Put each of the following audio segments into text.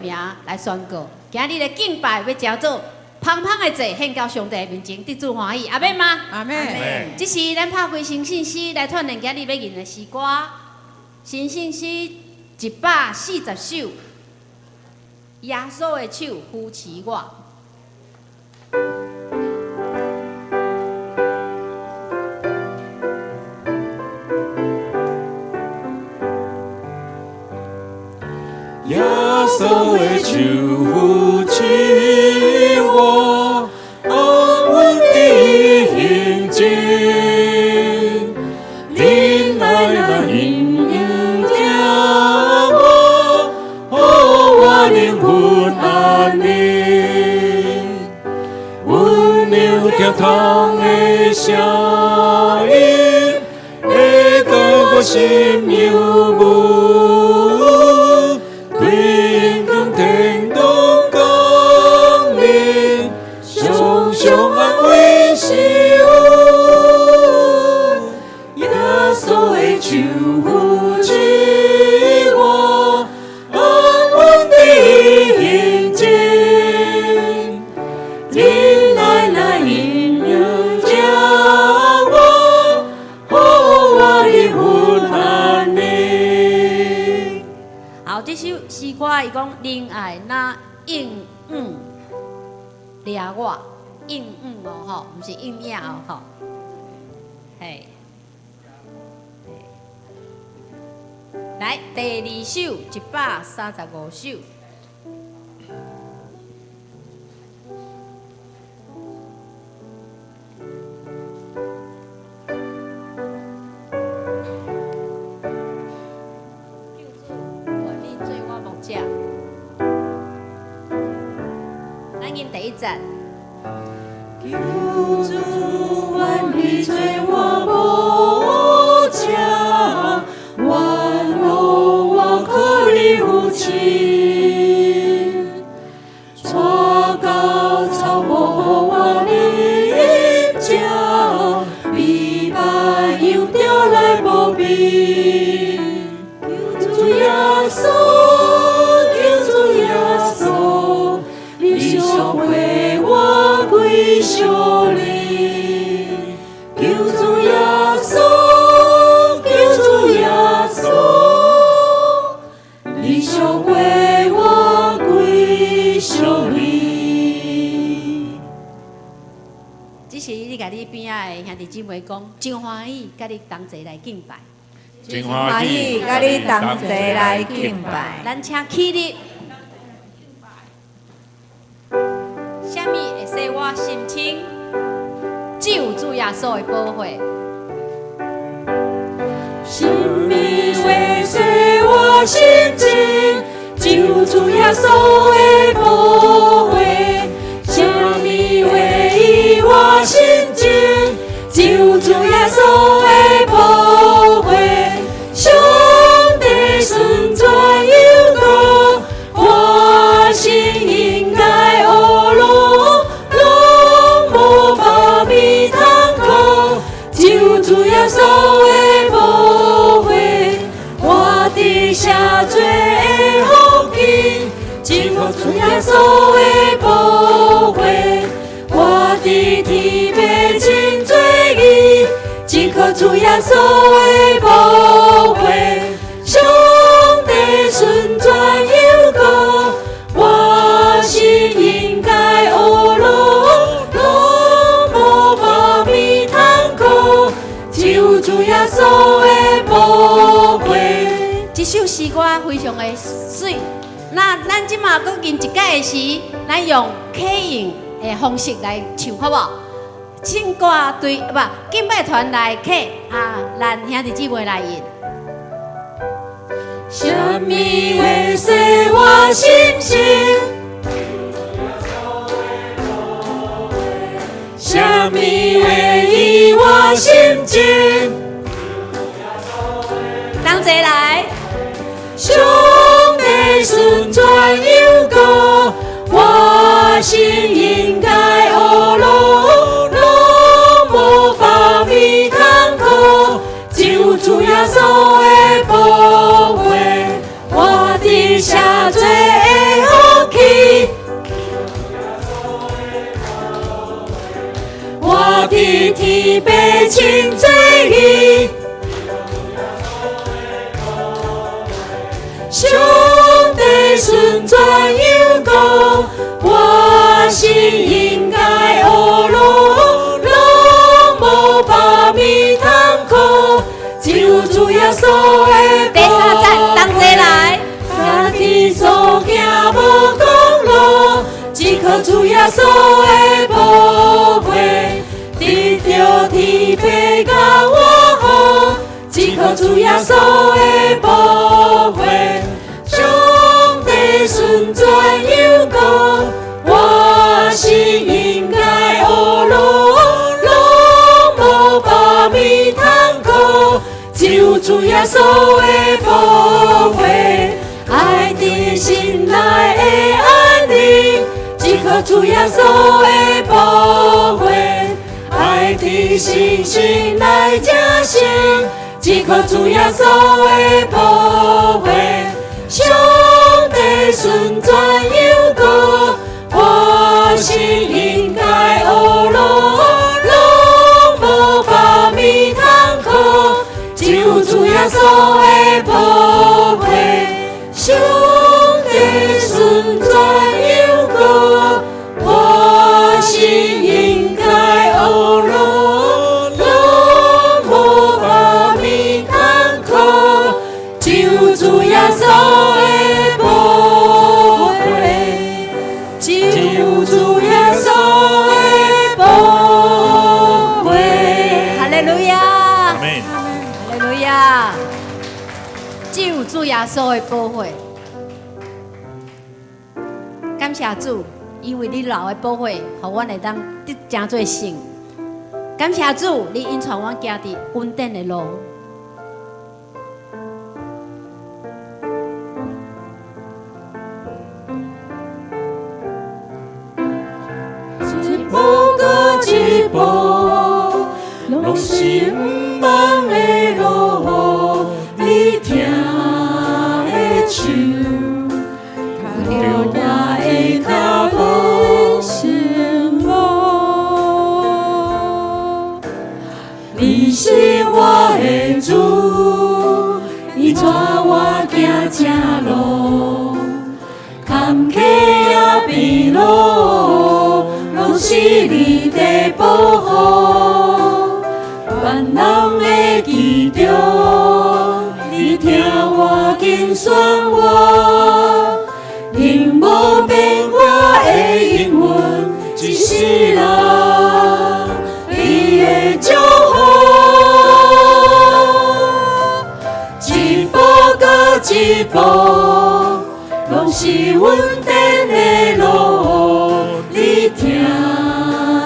名來宣告。今日的敬拜欲成做芳芳的祭，獻到上帝的面前，得主歡喜。阿們嗎？阿們。這時咱拍開新信詩來串聯今日欲吟的詩歌，新信詩140首，耶穌的手扶持我。耶穌的手扶持我，安穩地行進，仁愛來引領我，予我靈魂安寧。溫柔疼痛的聲音，會過我心憂悶。對榮光天堂降臨，常常安慰是阮。耶穌的手扶持我，安穩地行進，仁愛來引領我，予我靈魂安寧。好，這首詩歌伊講仁愛若應允掠我，應允哦吼，毋是應影哦吼。嘿，來第二首135首。救主，願你做我牧者。咱吟第一節。救主，願你做我牧者，願予我靠你扶持，帶到草坡予我啉食，美白羊羔來保庇。救主耶穌，救主耶穌，你常為我歸屬你。救主耶穌，救主耶穌，你常為我歸屬你。這時你共你邊仔的兄弟姊妹講，真歡喜，佮你同齊來敬拜。真歡喜，佮你同齊來敬拜。咱請起立。啥物會使我心清？只有主耶穌的寶血。啥物會使我心清？只有主耶穌的寶血。啥物會醫我心情？只有主耶穌的寶血。上帝純全有道，我心應該學路，攏無百味通苦。只有主耶穌的寶血，我得赦罪的福氣，只靠主耶穌的寶血，我佇天父真做義，只靠主耶穌的寶血，上帝純全有道，我心應該學路，攏無百味通苦，只有主耶穌的寶血。這首詩歌非常的媠。那咱這馬閣吟一擺的時，咱用啟應的方式來唱，好無？唱歌隊不敬拜團來啟啊，咱兄弟姊妹來吟。啥物會使我心清？啥物會醫我心情？同齊來。上帝純全有道，我心應該學路，攏無百味通苦，只有主耶穌的寶血，我得赦罪的福伫天父稱做義。上帝順全有高，我是應該學路，攏無罷免通苦，只有主耶穌的第三節，同齊來。家己所行無公路，只靠主耶穌的寶血，得著天父佮我好，只靠主耶穌的寶血，上帝順全有高，我是應該學路，攏無罷免通苦，只有主耶穌的寶血，愛佇心內的安寧，只靠主耶穌的寶血，愛佇信心來成聖，只靠主耶穌的寶血，上帝順全有高，我是應該學路，攏無罷免通苦，只有主耶穌的寶血，上帝順全有高，我是應該學路，攏無罷免通苦，只有主耶穌的寶血，只有主耶穌的寶血。哈利路亞，阿門。哈利路亞。只有主耶穌的寶血。感謝主，因為你流的寶血，予阮會當得成做聖。感謝主，你引帶阮行佇恩典的路。一步閣一步，攏是毋茫的路，你疼的手，牽著我的跤步。生路。你是我的主，伊帶我行正路，坎坷也變路，攏是你的保護。萬人會記著，你疼我緊選我，永無變我的應允，一世人你的祝福。一步閣一步，攏是穩定的路，你疼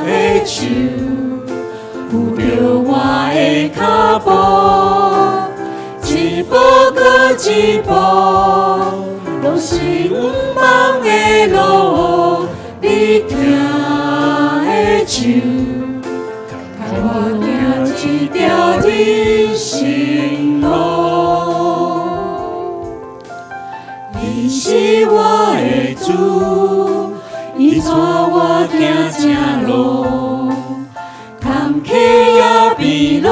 的手，扶著我的跤步，一步閣一步，攏是毋茫的路，你疼的手，牽我行這條人生路。你是我的主，伊帶我行正路，坎坷也變路，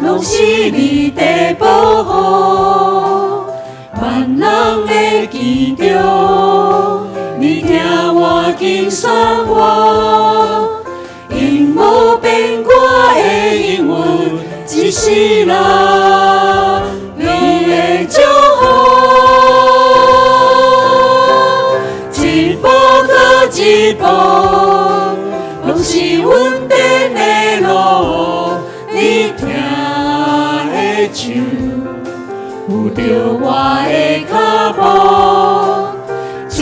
攏是你的保護。萬人會記著，你疼我緊選我，永無變我的應允，一世人你的祝福。一步閣一步，攏是穩定的路，你疼的手，扶著我的跤步，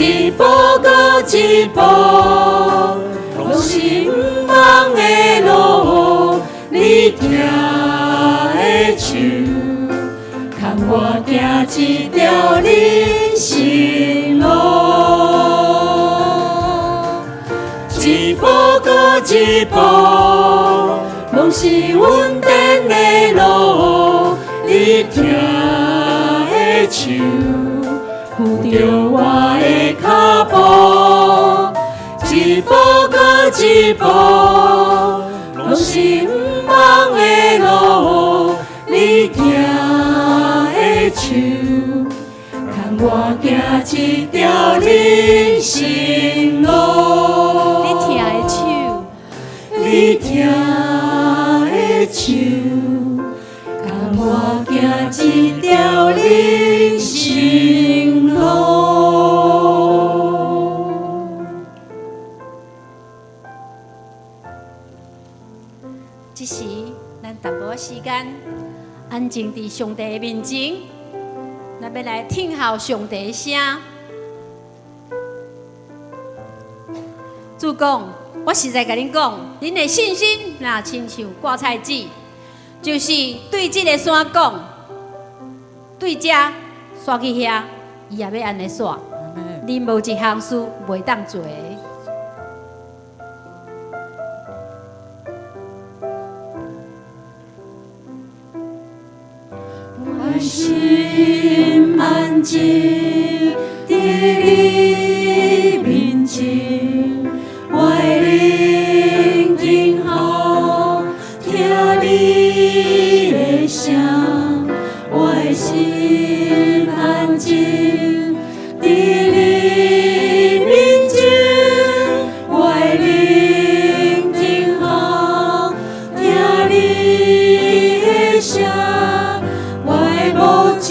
一步閣一步，攏是毋茫的路，你疼的手，牽我行這條人生路。一步閣一步，攏是穩定的路，你疼的手，扶著我的跤步，一步閣一步，攏是毋茫的路，你疼的手，牽我行這條人生路。你疼的手，你疼的手，牽我行這條人生路。這時，咱淡薄仔時間，安靜佇上帝的面前，咱欲來聽候上帝的聲。主講，我實在共恁講，恁的信心若親像芥菜籽，就是對這个山講，對這徙去遐，伊也欲按呢徙。恁無一項事袂當做的。我心安靜佇你面前，我的靈靜候聽你的聲，我的心安靜佇你面前，我的靈靜候聽你的聲。我的牧者，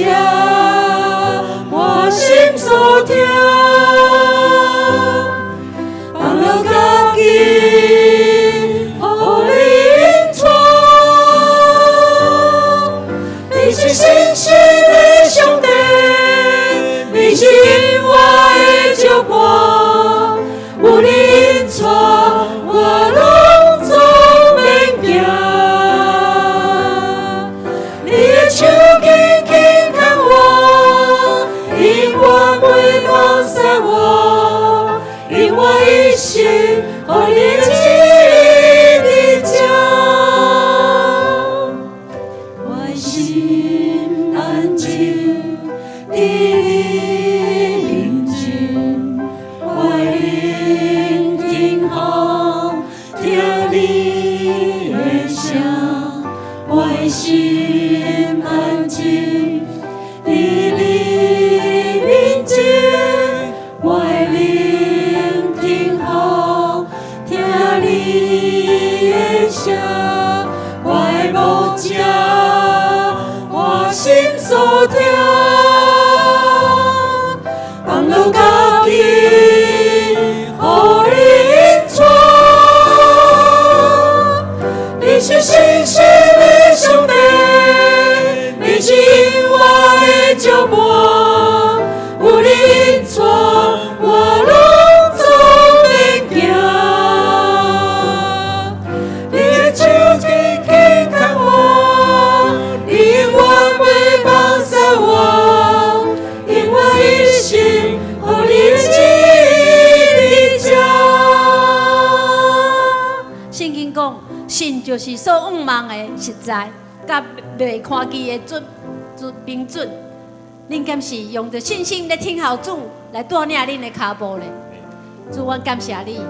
我心所疼，放落家己，予你引帶。你是信實的上帝，你是永遠的石伴，有你引帶，我攏總免驚。你的手緊緊牽我，永遠袂放捨我，用我一生予你的旨意佇這。我的心安靜佇你面前，我的靈靜候聽你的聲，我的心安靜佇你面前，我的靈靜候聽你的聲，我的牧者，我心所疼，放落家己，予你引帶。你是信實的上帝，你是永遠的石伴，有你引帶，我攏總免驚。你的手緊緊牽我，你永遠袂放捨我，用我一生予你的旨意佇這。聖經講，信就是所向望的實在，佮未看見的準準憑準。恁敢是用著信心咧聽候主來帶領恁的跤步咧？主，阮感謝你，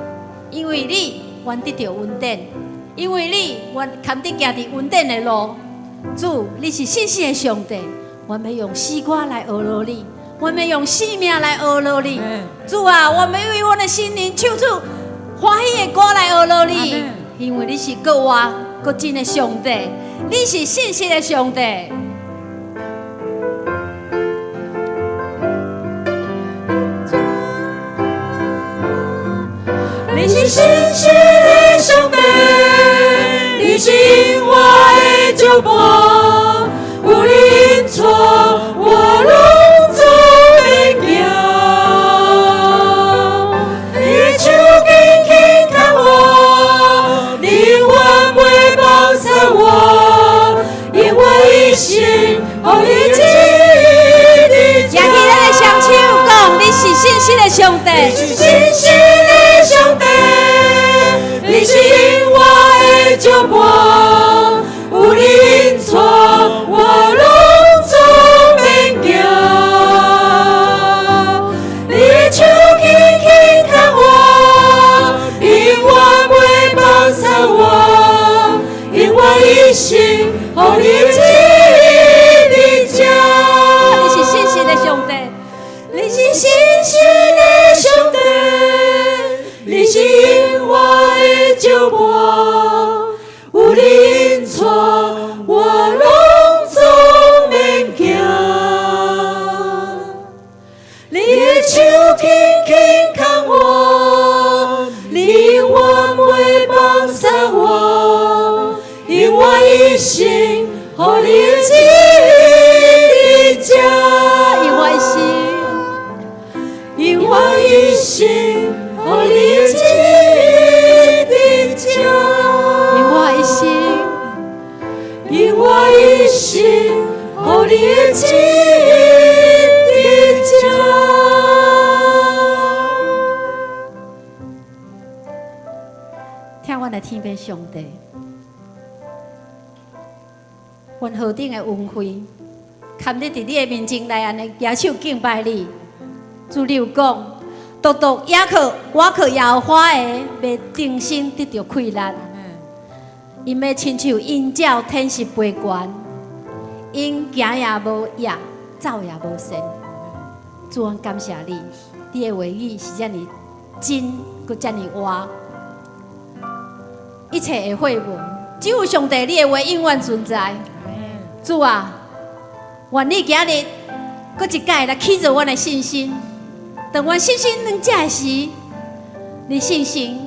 因為你，阮得著恩典；因為你，阮堪得行佇恩典的路。主，你是信實的上帝，阮欲用詩歌來呵咾你，阮欲用生命來呵咾你。主啊，阮欲為阮的心靈唱出歡喜的歌來呵咾你，因為你是閣活閣真的上帝，你是信實的上帝。你是信實的上帝，你是永遠的石伴，有你引帶，我攏總免驚。你的手緊緊牽我，你永遠袂放捨我，用我一生予你旨意舉起咱的雙手，講你是信實的上帝。你是信實的上帝，你是永遠的石伴，有你引帶，我攏總免驚。你的手緊緊牽我，永遠袂放捨我。予你的旨意佇這。你是信實的上帝，你是信實的上帝，你是永活的石伴，有你引帶，我攏總免驚。你的手輕輕牽我，你永遠袂放捨我，用我一生予你的旨意佇這。用我一生，用我一生予你的旨意佇這。用我一生，用我一生予你的旨意佇這。聽阮的天父上帝，願何等的恩惠，堪你佇你的面前來按呢舉手敬拜你。主你有講，獨獨倚靠倚靠耶和華的，欲重新得著氣力。𪜶欲親像鷹鳥展翅飛懸，𪜶行也無掖，走也無跣。主，阮感謝你，你的話語是遮爾真，閣遮爾活。一切的貨物，只有上帝你的話永遠存在。主啊，願你今日閣一擺來起造阮的信心。當阮信心軟弱的時，你信心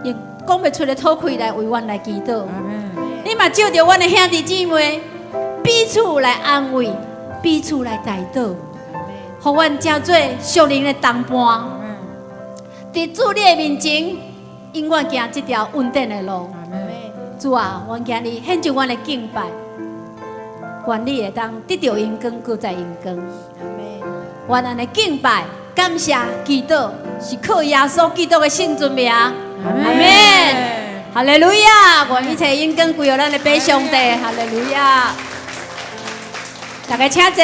用講袂出的吐氣來為阮來祈禱。你嘛借著阮的兄弟姊妹彼此來安慰，彼此來代禱，予阮成做屬靈的同伴。佇主你的面前，永遠行這條穩定的路。主啊，阮今日獻上阮的敬拜，願你會當得著榮光，閣再榮光。阮按呢敬拜、感謝、祈禱，是靠耶穌基督的聖尊名。阿們。哈利路亞！願一切榮光歸予咱的父上帝。哈利路亞！大家請坐。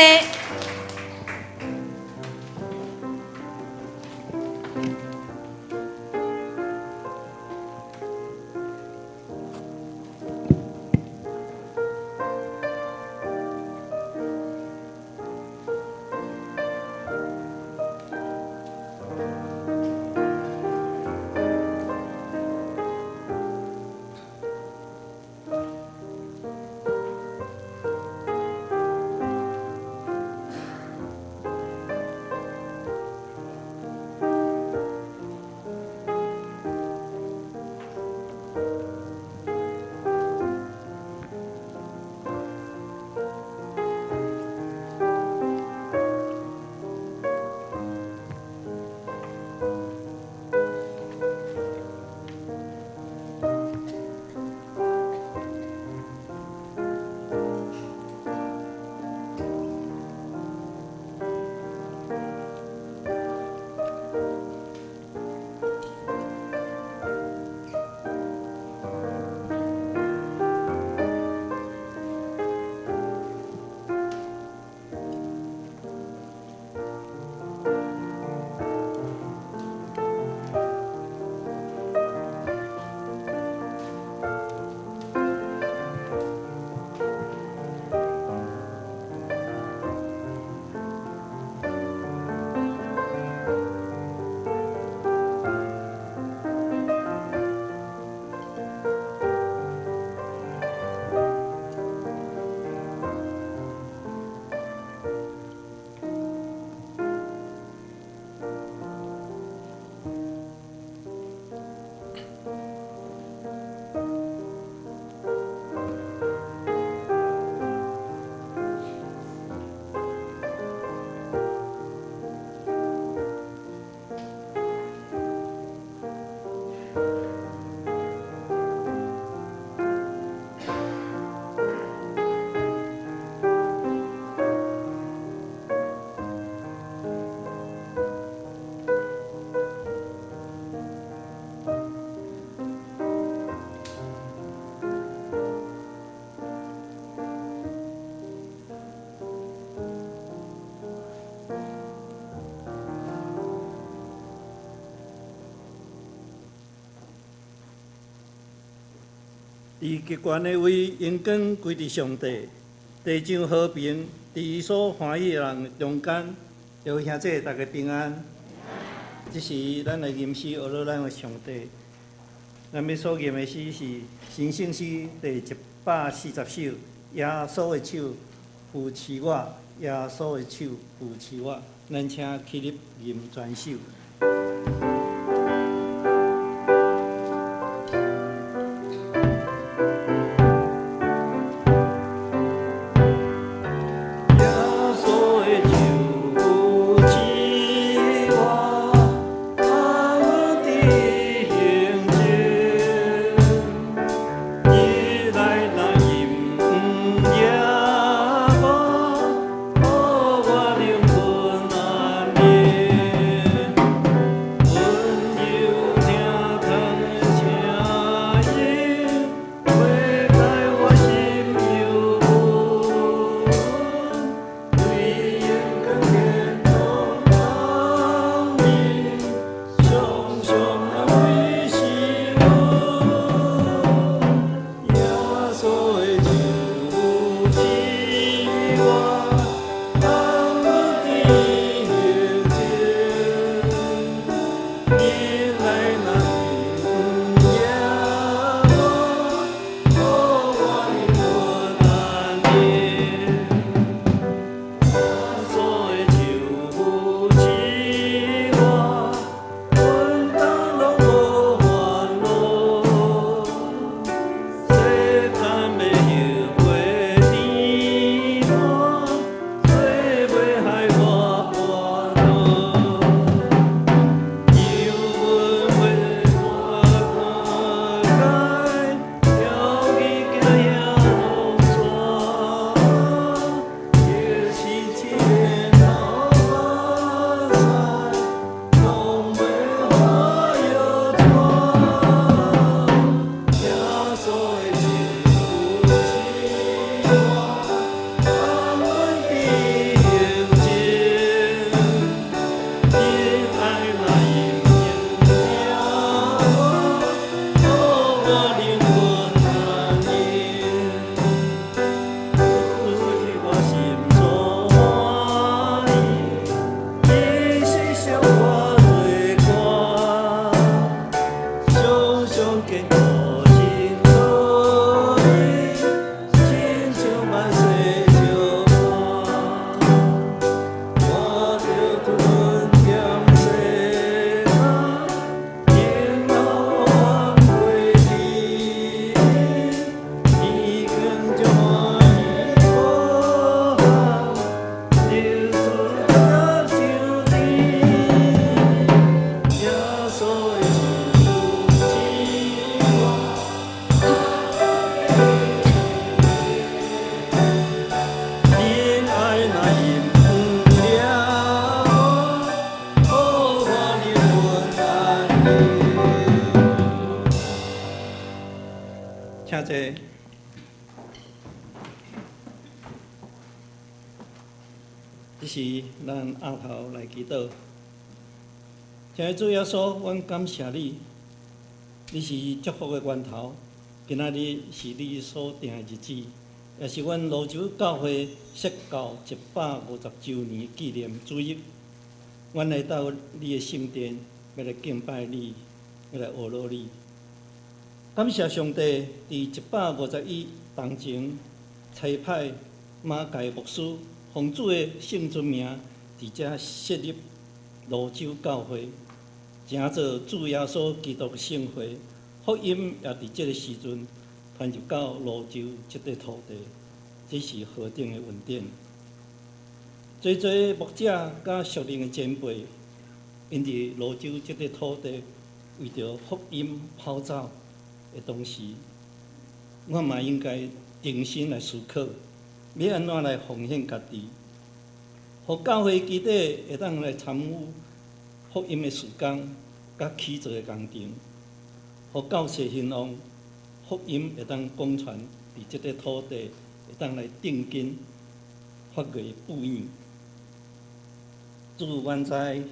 佇極懸的位，榮光歸佇上帝；地上和平，佇伊所歡喜的人中間。各位兄弟，大家平安。這時，咱來吟詩學咱的上帝。咱欲所吟的詩是《神聖詩》第140首，耶穌的手扶持我，耶穌的手扶持我。咱請起立吟全首。耶穌的手扶持我，安穩佇行前，日來若陰夜無，予我靈魂安寧。溫柔疼痛的聲音，慰解我心憂悶。對榮光天堂光明，常常安慰是阮。耶穌的手扶持我，安穩佇行前。日來若陰夜無，予我靈魂安寧。耶穌的手扶持我，阮當攏無煩惱。世間欲彼過甜滿，做袂害我跋倒。讓阮袂看解，調去行路線，就是這個流目屎，攏袂予搖轉。耶穌的手扶持我，安穩佇行前。日來若陰夜無，予我靈魂安寧。主是我心所歡喜，伊洗濯我罪過，常常堅固真道理，親像萬世石伴。我著吞劍世間，然後安過去，天光將歡喜保護，流出得上天。耶穌的手扶持我，日來若陰夜無，予我靈魂安寧。請坐。這時，咱徼頭來祈禱。親愛的主耶穌，阮感謝你，你是祝福的源頭。今仔日是你所定的日子，也是阮蘆洲教會設教150週年紀念主日。阮來到你的聖殿，欲來敬拜你，欲來學羅你。感謝上帝，佇151冬前，差派馬偕牧師，奉主的聖尊名，佇遮設立蘆洲教會，成做主耶穌基督的聖會。福音也佇這个時陣傳入到蘆洲這塊土地，這是何等的恩典！濟濟牧者佮屬靈的前輩，𪜶佇蘆洲這塊土地為著福音跑走的同時，我嘛應該重新來思考，欲按怎來奉獻家己，予教會基底會當來參與福音的事工，佮起造的工程，予教世興旺，福音會當廣傳佇這塊土地，會當來定根發芽布影。主，阮知佇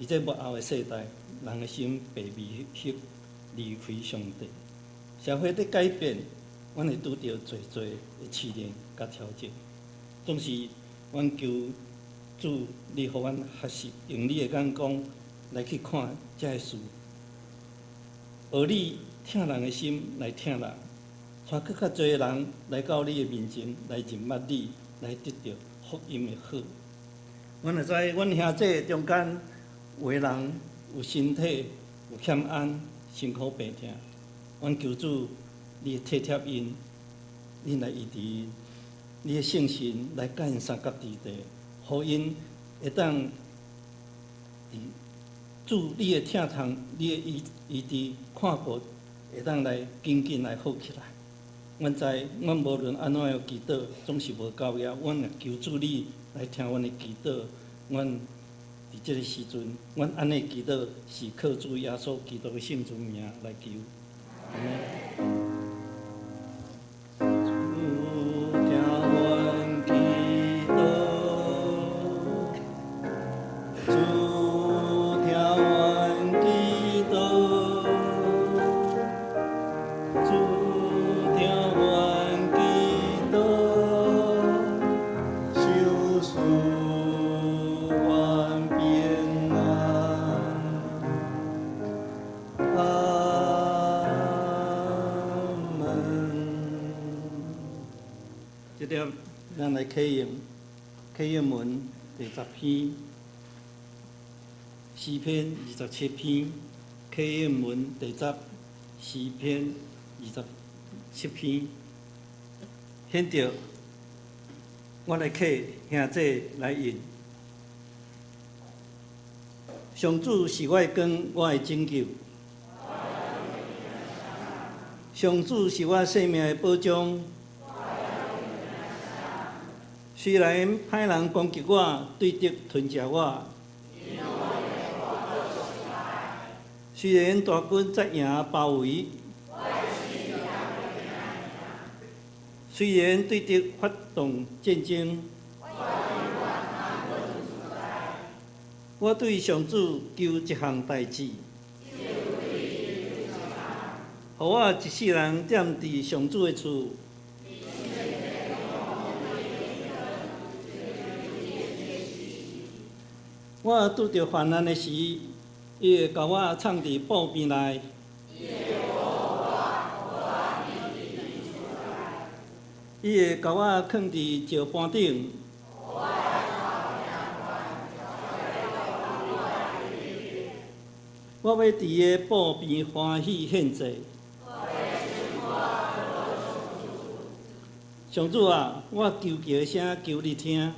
這末後的世代，人的心被迷惑，離開上帝。社會佇改變，阮會拄著濟濟的試煉佮挑戰。總是，阮求主，你予阮學習用你的眼光來去看這个事，學你疼人的心來疼人，帶閣較濟人來到你的面前來認捌你，來得著福音的好。阮會知，阮兄弟中間有的人有身體有欠安，辛苦病痛，阮求主，你體貼𪜶，你來醫治𪜶，你的聖神來佮𪜶相佮佇地，予𪜶會當佇主你的疼痛，你的醫醫治看顧，會當來緊緊來好起來。阮知，阮無論按怎樣祈禱，總是無夠額。阮若求主你來聽阮的祈禱，阮佇這个時陣，阮按呢祈禱是靠主耶穌基督的聖尊名來求。阿們。主聽阮祈禱，主聽阮祈禱，主聽阮祈禱，賞賜阮平安。阿門。這粒咱來啟用啟應文第十篇，詩篇二十七篇，啟應文第十，詩篇二十七篇。現在我來啟兄弟來應。上主是我的光，我的拯救。上主是我生命的保障。雖然歹人攻擊我，對敵吞食我，雖然大軍扎營包圍，雖然對敵發動戰爭，我對上主求一項代誌，予我一世人踮佇上主的厝。我拄著患難的時，伊會共我藏佇寶殿內。伊會共我囥佇石盤頂。我欲佇伊的寶邊歡喜獻祭。上主啊，我求告的聲求你聽。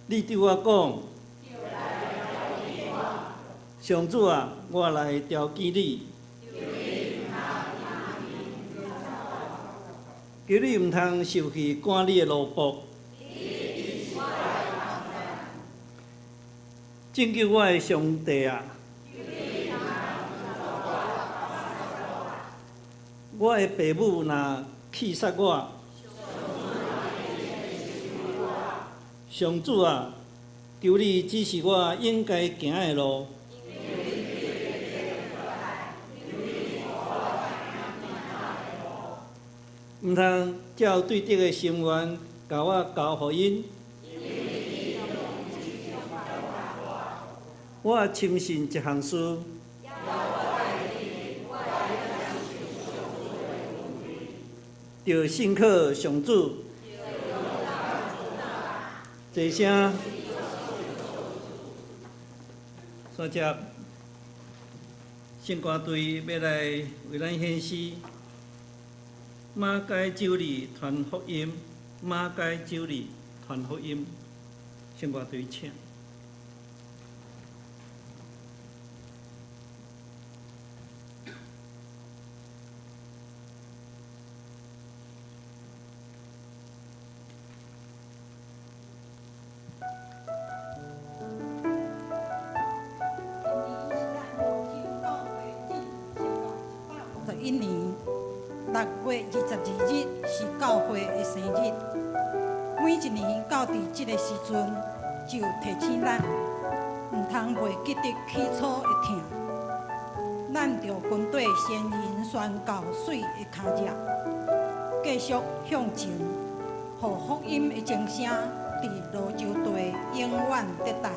你對我講，上主啊，我來召見你。求你毋通受氣趕你的奴僕。拯救我的上帝啊！我的爸母若棄殺我，上主啊，求你指示我應該行的路。毋通照對敵的心願，共我交予𪜶。我深信一項事，著信靠上主。齊聲，煞接聖歌隊欲來為咱獻詩。馬偕州裡傳福音，馬偕州裡傳福音，聖歌隊請。一年6月22日是教會的生日。每一年到佇這个時陣，就提醒咱，毋通袂記得起初的疼。咱著跟綴先人宣教媠的跤跡，繼續向前，予福音的鐘聲佇蘆洲地永遠得傳。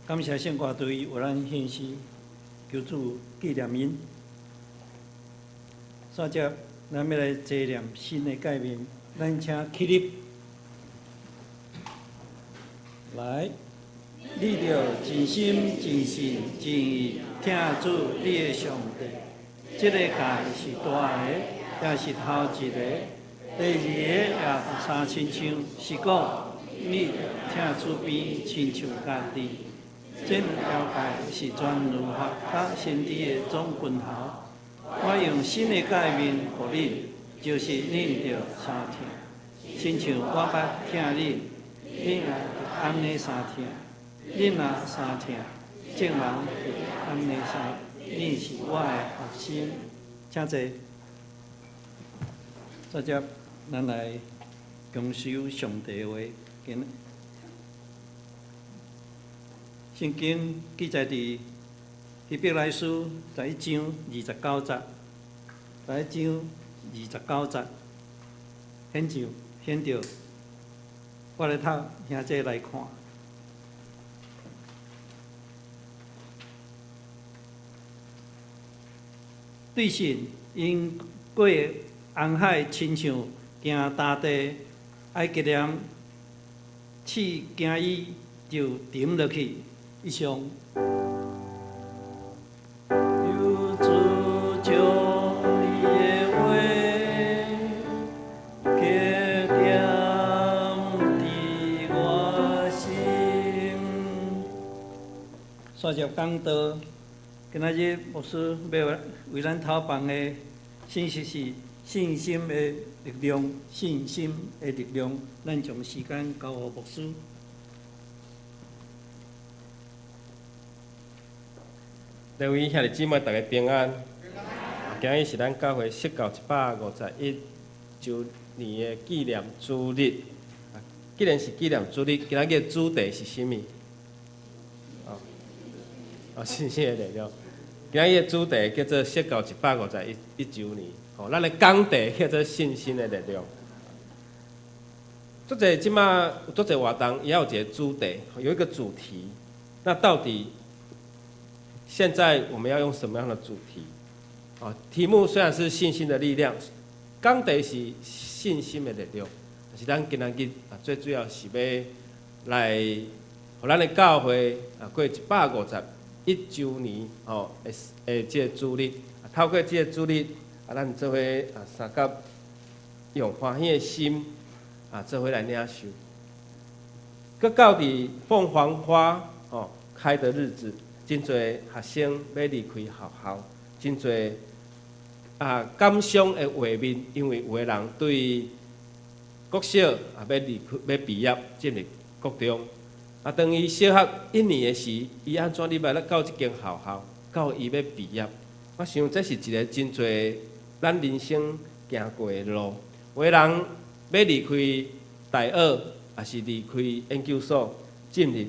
感謝聖歌隊為咱獻詩，求主紀念𪜶。煞接，咱欲來齊念新的誡命，咱請起立。來，你著盡心、盡性、盡意疼主你的上帝。這个誡是大的，也是頭一个。第二个也相親像，是講你疼厝邊親像家己。這兩條誡是全律法佮先知的總根頭。我用新的誡命予恁，就是恁著相疼，親像我捌疼恁，恁也著按呢相疼。恁若相疼，眾人就按呢相，恁是我的學生。請坐。煞接，咱來共守上帝的話。今聖經記載佇希伯來書十一章二十九節，第一章29節顯像顯著，我來讀兄弟來看。對信𪜶過紅海，親像行乾地，埃及人試驚伊就沉落去。以上。求主將伊的話刻點佇我心。煞接講道，今仔日牧師欲為咱頭放的信息是信心的力量，信心的力量。咱將時間交予牧師。各位兄弟姊妹，大家平安。今日是咱教會釋教151週年的紀念主日。既然是紀念主日，今仔日的主題是啥物？哦，信心的力量。今仔日的主題叫做釋教151週年。吼，咱的講題叫做信心的力量。足濟這馬有足濟活動，也有一個主題，有一個主題。那到底現在我們要用什麼樣的主題？啊，題目雖然是信心的力量，講題是信心的力量，但是咱今仔日啊，最主要是欲來，予咱的教會啊過151週年吼的的這個主日，啊，透過這個主日啊，咱做伙啊相佮用歡喜的心啊，做伙來領受。閣到佇鳳凰花吼開的日子。真濟學生欲離開學校，真濟啊感傷的畫面，因為有的人對國小啊欲離開，欲畢業進入國中，啊當伊小學一年的時，伊按怎入來到這間學校，到伊欲畢業，我想這是一個真濟咱人生行過的路。有的人欲離開大學，抑是離開研究所，進入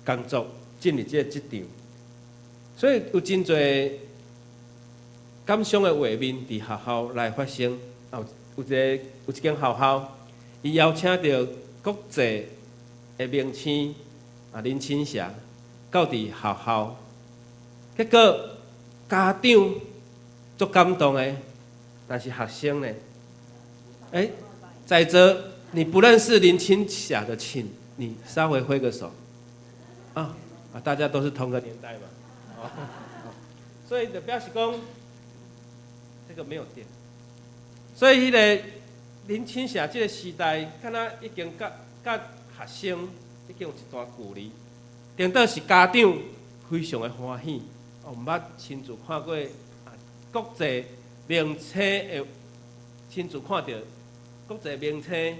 工作。進入這個職場，所以有真濟感傷的畫面佇學校來發生。啊，有一個有一間學校，伊邀請著國際的明星啊林青霞到佇學校，結果家長足感動的，但是學生呢？欸，在座你不認識林青霞的，請你稍微揮個手啊。啊，大家都是同個年代嘛，哦，所以就表示講，這個沒有電，所以彼個林青霞這個時代，敢若已經佮佮學生已經有一段距離，顛倒是家長非常的歡喜，哦，毋捌親自看過啊，國際明星的親自看著國際明星，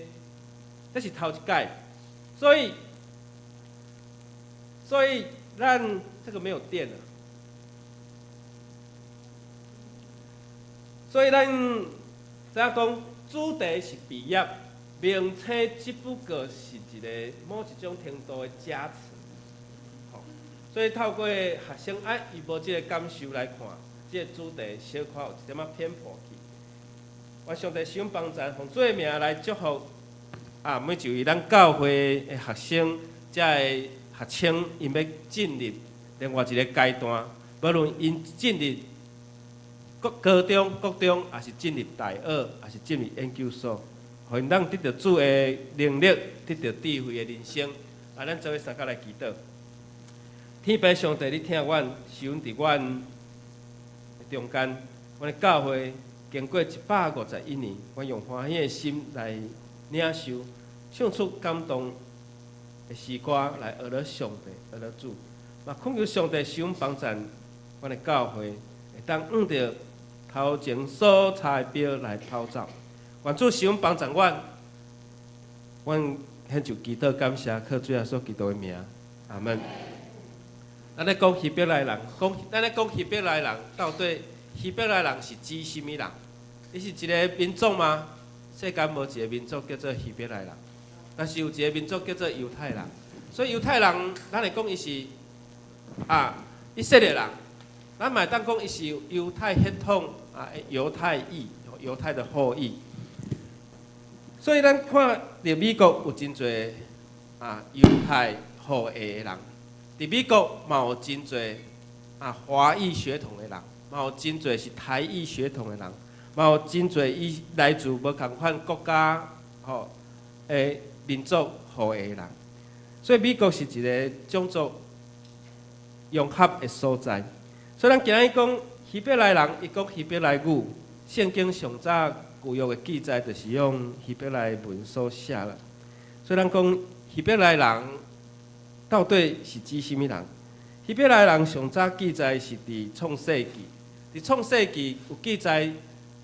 這是頭一擺，所以。所以咱這個沒有電了，所以咱知影講主題是畢業，明星只不過是一個某一種程度的加持，所以透過學生啊，伊無這個感受來看，這個主題小可有一點仔偏頗去。願上帝賜幫助，奉主的名來祝福啊，每一位咱教會的學生，才會。學生𪜶欲進入另外一個階段，無論𪜶進入國高中、國中，抑是進入大學，抑是進入研究所，予𪜶當得著主的能力，得著智慧的人生。啊，咱做伙相佮來祈禱。天父上帝，你疼阮，使阮佇阮的中間，阮的教會經過151年，阮用歡喜的心來領受，唱出感動的詩歌來學了上帝，學了主。嘛，懇求上帝賜阮幫贊，阮的教會會當向著頭前所差的標來跑走。願主賜阮幫贊阮，阮獻上祈禱感謝，靠主耶穌基督的名，阿門。咱咧講希伯來人，講咱咧講希伯來人，到底希伯來人是指啥物人？伊是一個民族嗎？世間無一個民族叫做希伯來人。但是有一個民族叫做猶太人，所以猶太人，咱會講伊是啊以色列人。咱嘛會當講伊是猶太血統啊，猶太裔，猶太的後裔。所以咱看佇美國有真濟啊猶太後裔的人，佇美國嘛有真濟啊華裔血統的人，嘛有真濟是台裔血統的人，嘛有真濟伊來自無仝款國家吼的民族後裔的人。所以美國是一个種族融合的所在。所以咱今日講希伯來人，伊講希伯來語，聖經上早舊約的記載就是用希伯來文所寫啦。所以咱講希伯來人到底是指啥物人？希伯來人上早記載是佇創世記，佇創世記有記載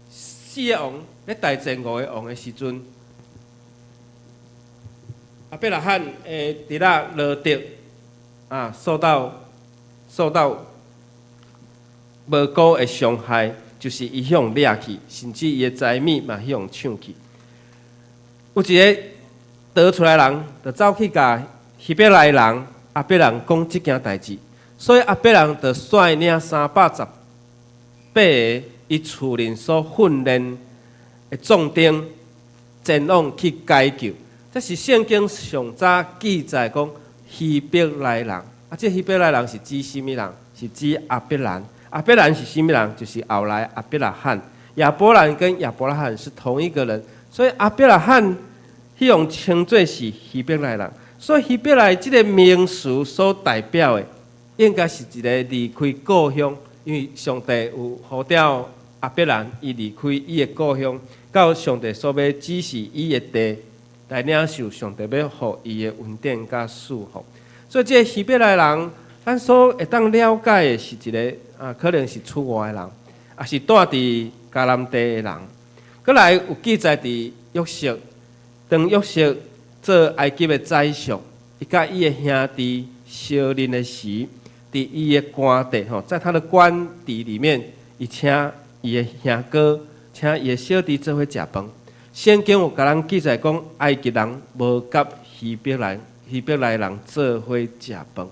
四个王咧大戰五个王的時陣，亞伯拉罕的侄仔羅得啊，受到無辜的傷害，就是伊予人掠去，甚至伊的財物嘛予人搶去。有一个逃出來人，就走去共希伯來人亞伯蘭講這件代誌，所以亞伯蘭就率領318個伊厝內所訓練的壯丁前往去解救。這是聖經上早記載講希伯來人，啊，這希伯來人是指啥物人？是指亞伯蘭。亞伯蘭是啥物人？就是後來亞伯拉罕。亞伯蘭跟亞伯拉罕是同一個人，所以亞伯拉罕彼予稱做是希伯來人。所以希伯來這个名詞所代表的，應該是一个離開故鄉，因為上帝有呼召亞伯蘭，伊離開伊的故鄉，到上帝所欲指示伊的地，來領受上帝欲予伊的恩典佮祝福。所以這个希伯來人，咱所會當了解的是一个啊，可能是出外的人，抑是蹛佇迦南地的人。閣來有記載佇約瑟，當約瑟做埃及的宰相，伊佮伊的兄弟相認的時，佇伊的官邸吼，在他的官邸裡面，伊請伊的兄哥，請伊的小弟做伙食飯。聖經有共咱記載講，埃及人無佮希伯來人做伙食飯，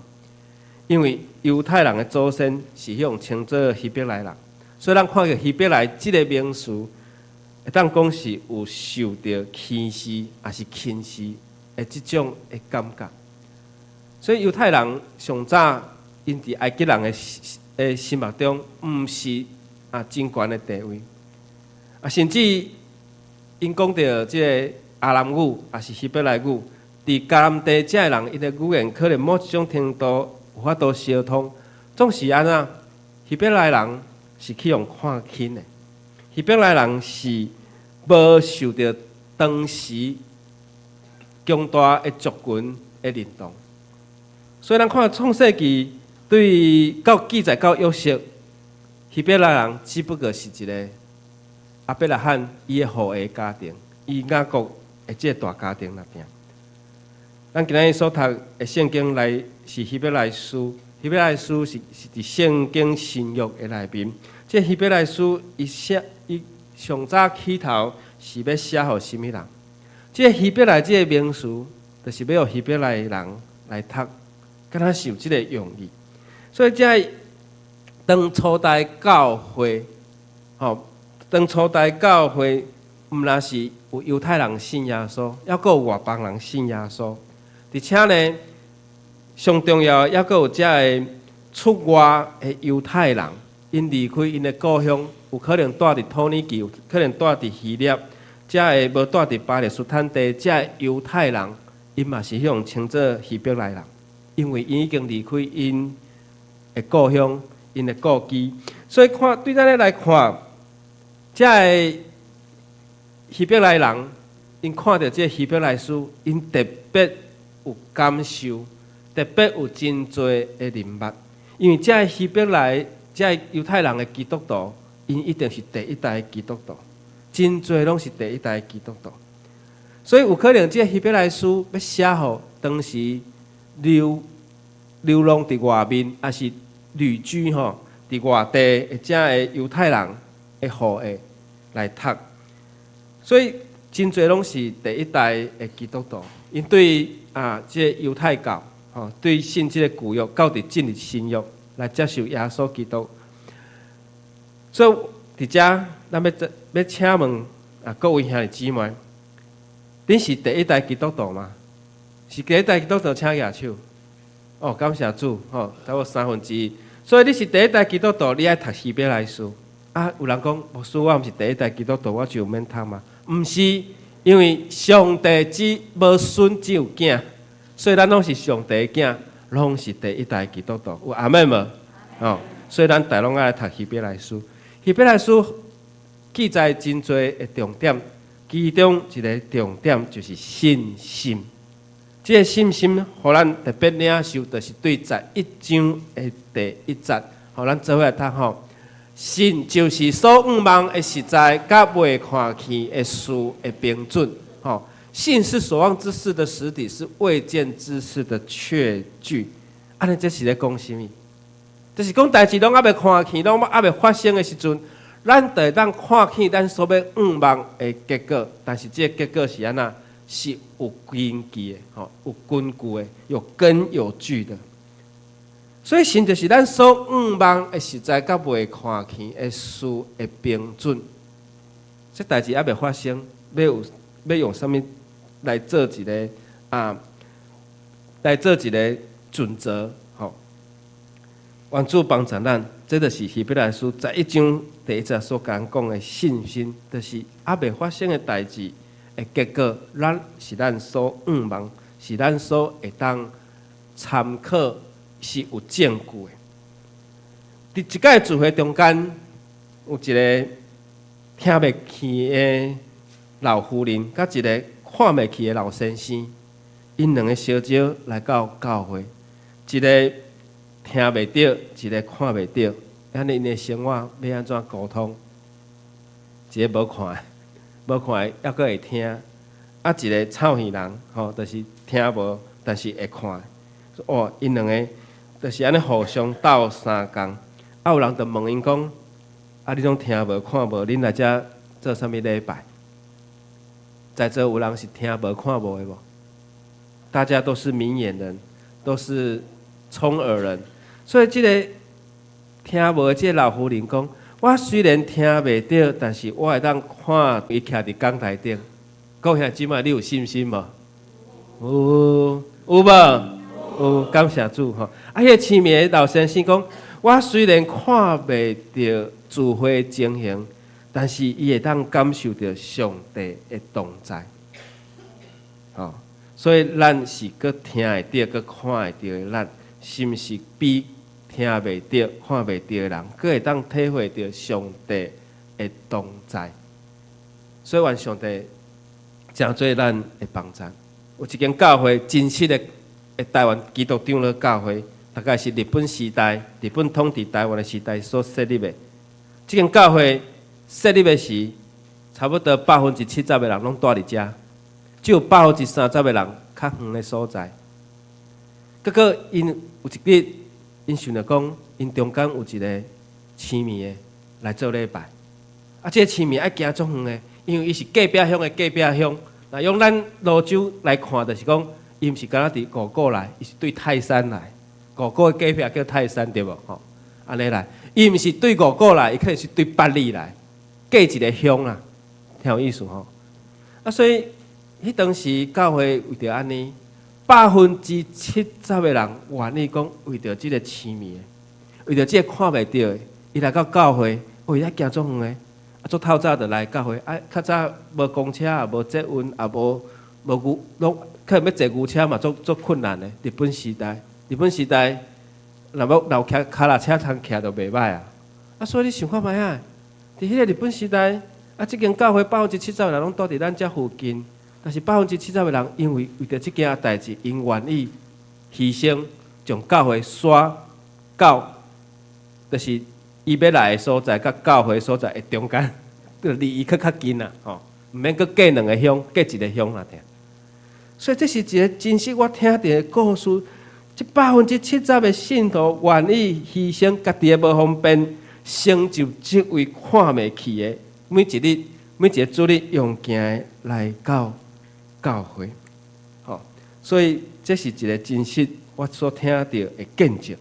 因為猶太人的祖先是予人稱做希伯來人，所以咱看著希伯來這个名詞，會當講是有受著歧視，抑是輕視的這種的感覺。所以猶太人上早𪜶佇埃及人的心目中，毋是啊真懸的地位，啊甚至𪜶講著這个亞蘭語，抑是希伯來語，佇迦南地遮的人，𪜶的語言可能某一種程度有法度相通，總是按怎？希伯來人是去予人看輕的，希伯來人是無受著當時強大的族群的認同，所以咱看創世記對到記載到約瑟，希伯來人只不過是一个亞伯拉罕伊的後裔家庭，伊雅各的這个大家庭內邊。咱今日所讀的聖經來是希伯來書，希伯來書是佇聖經新約的內面。這希伯來書伊寫伊上早起頭是欲寫予啥物人？這個希伯來這个名詞，就是欲予希伯來人來讀，敢若是有這个用意。所以這當初代教會，吼，當初代教會，毋但是有猶太人信耶穌，猶閣有外邦人信耶穌。而且呢，上重要，猶閣有遮个出外的猶太人，𪜶離開𪜶的故鄉，有可能蹛佇土耳其，有可能蹛佇希臘，遮个無蹛佇巴勒斯坦地，遮个猶太人，𪜶嘛是予人稱做希伯來人，因為𪜶已經離開𪜶的故鄉，𪜶的故居，所以看對咱來看，遮个希伯來人，𪜶看著這個希伯來書，𪜶特別有感受，特別有真濟的認捌，因為這个希伯來、這个猶太人的基督徒，𪜶一定是第一代的基督徒，真濟攏是第一代的基督徒，所以有可能這個希伯來書欲寫予當時流浪佇外面，抑是旅居吼佇外地的遮个猶太人的後裔來讀，所以真濟攏是第一代的基督徒，𪜶對啊這个猶太教吼，對信這个舊約，到佇進入新約來接受耶穌基督。所以佇遮，咱欲欲請問啊，各位兄弟姊妹，恁是第一代基督徒嗎？是第一代基督徒，請舉手。哦，感謝主，吼，差不多三分之一。所以你是第一代基督徒，你愛讀希伯來書。啊，有人講，牧師，我毋是第一代基督徒，我就免讀嗎？毋是，因為上帝只無孫只有囝，所以咱攏是上帝的囝，攏是第一代基督徒。有阿們無？哦，所以咱逐攏愛來讀希伯來書。希伯來書記載真濟的重點，其中一个重點就是信心。這个信心，予咱特別領受，就是對十一章的第一節，予咱做伙來讀吼。信就是所向望的實在，佮未看見的事的憑準。吼，信是所望之事的實底，是未見之事的確據。按呢，這是咧講啥物？就是講代誌攏猶未看見，攏猶未發生的時陣，咱就會當看見咱所欲向望的結果。但是這个結果是按怎？是有根據的，吼，有根據的，有根有據的。所以信就是咱所向望的實在，佮未看見的事的憑準。這代誌猶未發生，欲有欲用啥物來做一个啊？來做一个準則，吼。願主幫助咱，這就是希伯來書十一章第一節所共咱講的信心，就是猶未發生的代誌的結果，咱是咱所向望，是咱所會當參考，是有證據的。佇一擺聚會中間，有一个聽袂去的老婦人，佮一个看袂去的老先生，𪜶兩个相招來到教會，一个聽袂著，一个看袂著，按呢𪜶的生活欲按怎溝通？一个無看，無看的，猶閣會聽；啊，一个臭耳人，吼，就是聽無，但是會看。哦，𪜶兩个就是按呢互相鬥相共。啊，有人就問𪜶講：啊，你攏聽無看無，恁來遮做啥物禮拜？在座有人是聽無看無的無？大家都是明眼人，都是聰耳人，所以這个聽無的這个老婦人講：我雖然聽袂著，但是我會當看伊徛佇講台頂。各位兄姊妹，你有信心無？有，有無？有，感謝主吼。啊，彼个痴迷的老先生講：我雖然看袂著聚會情形，但是伊會當感受著上帝的同在。吼，所以咱是閣聽會著、閣看會著的，咱是毋是比聽袂著、看袂著的人，閣會當體會著上帝的同在？所以願上帝成做咱的幫助。有一間教會真實的的台灣基督長老教會，大概是日本時代、日本統治台灣的時代所設立的。這間教會設立的時，差不多70%的人攏蹛佇遮，只有30%的人較遠的所在。結果𪜶有一日，𪜶想著講，𪜶中間有一个痴迷的來做禮拜。啊，這个痴迷愛行足遠的，因為伊是隔壁鄉的隔壁鄉。若用咱蘆洲來看，就是講，伊毋是敢若佇五股來，伊是對泰山來。五股的隔壁叫泰山，對無？吼，按呢來，伊毋是對五股來，伊可能是對八里來，隔一个鄉啦，聽有意思吼？啊，所以彼當時教會為著按呢，70%的人願意講為著這个痴迷的，為著這个看袂著的，伊來到教會，哦，伊愛行足遠的，啊，足透早就來教會，啊，較早無公車，也無捷運，也無無牛，攏可能欲坐牛車嘛，足足困難的。日本時代，日本時代，若欲若有騎跤踏車通騎就袂䆀啊。啊，所以你想看覓啊？佇彼个日本時代，啊，這間教會70%的人攏蹛佇咱遮附近，但是70%的人因為為著這件代誌，𪜶願意犧牲，將教會徙到，就是伊欲來的所在，佮教會所在的中間，就離伊閣較近啦，吼，毋免閣隔兩个鄉，隔一个鄉啦，聽。所以這是一个真實我聽著的故事。這70%的信徒願意犧牲家己的無方便，成就這位看袂去的，每一日每一个主日用行的來到教會，吼，所以這是一个真實我所聽著的見證。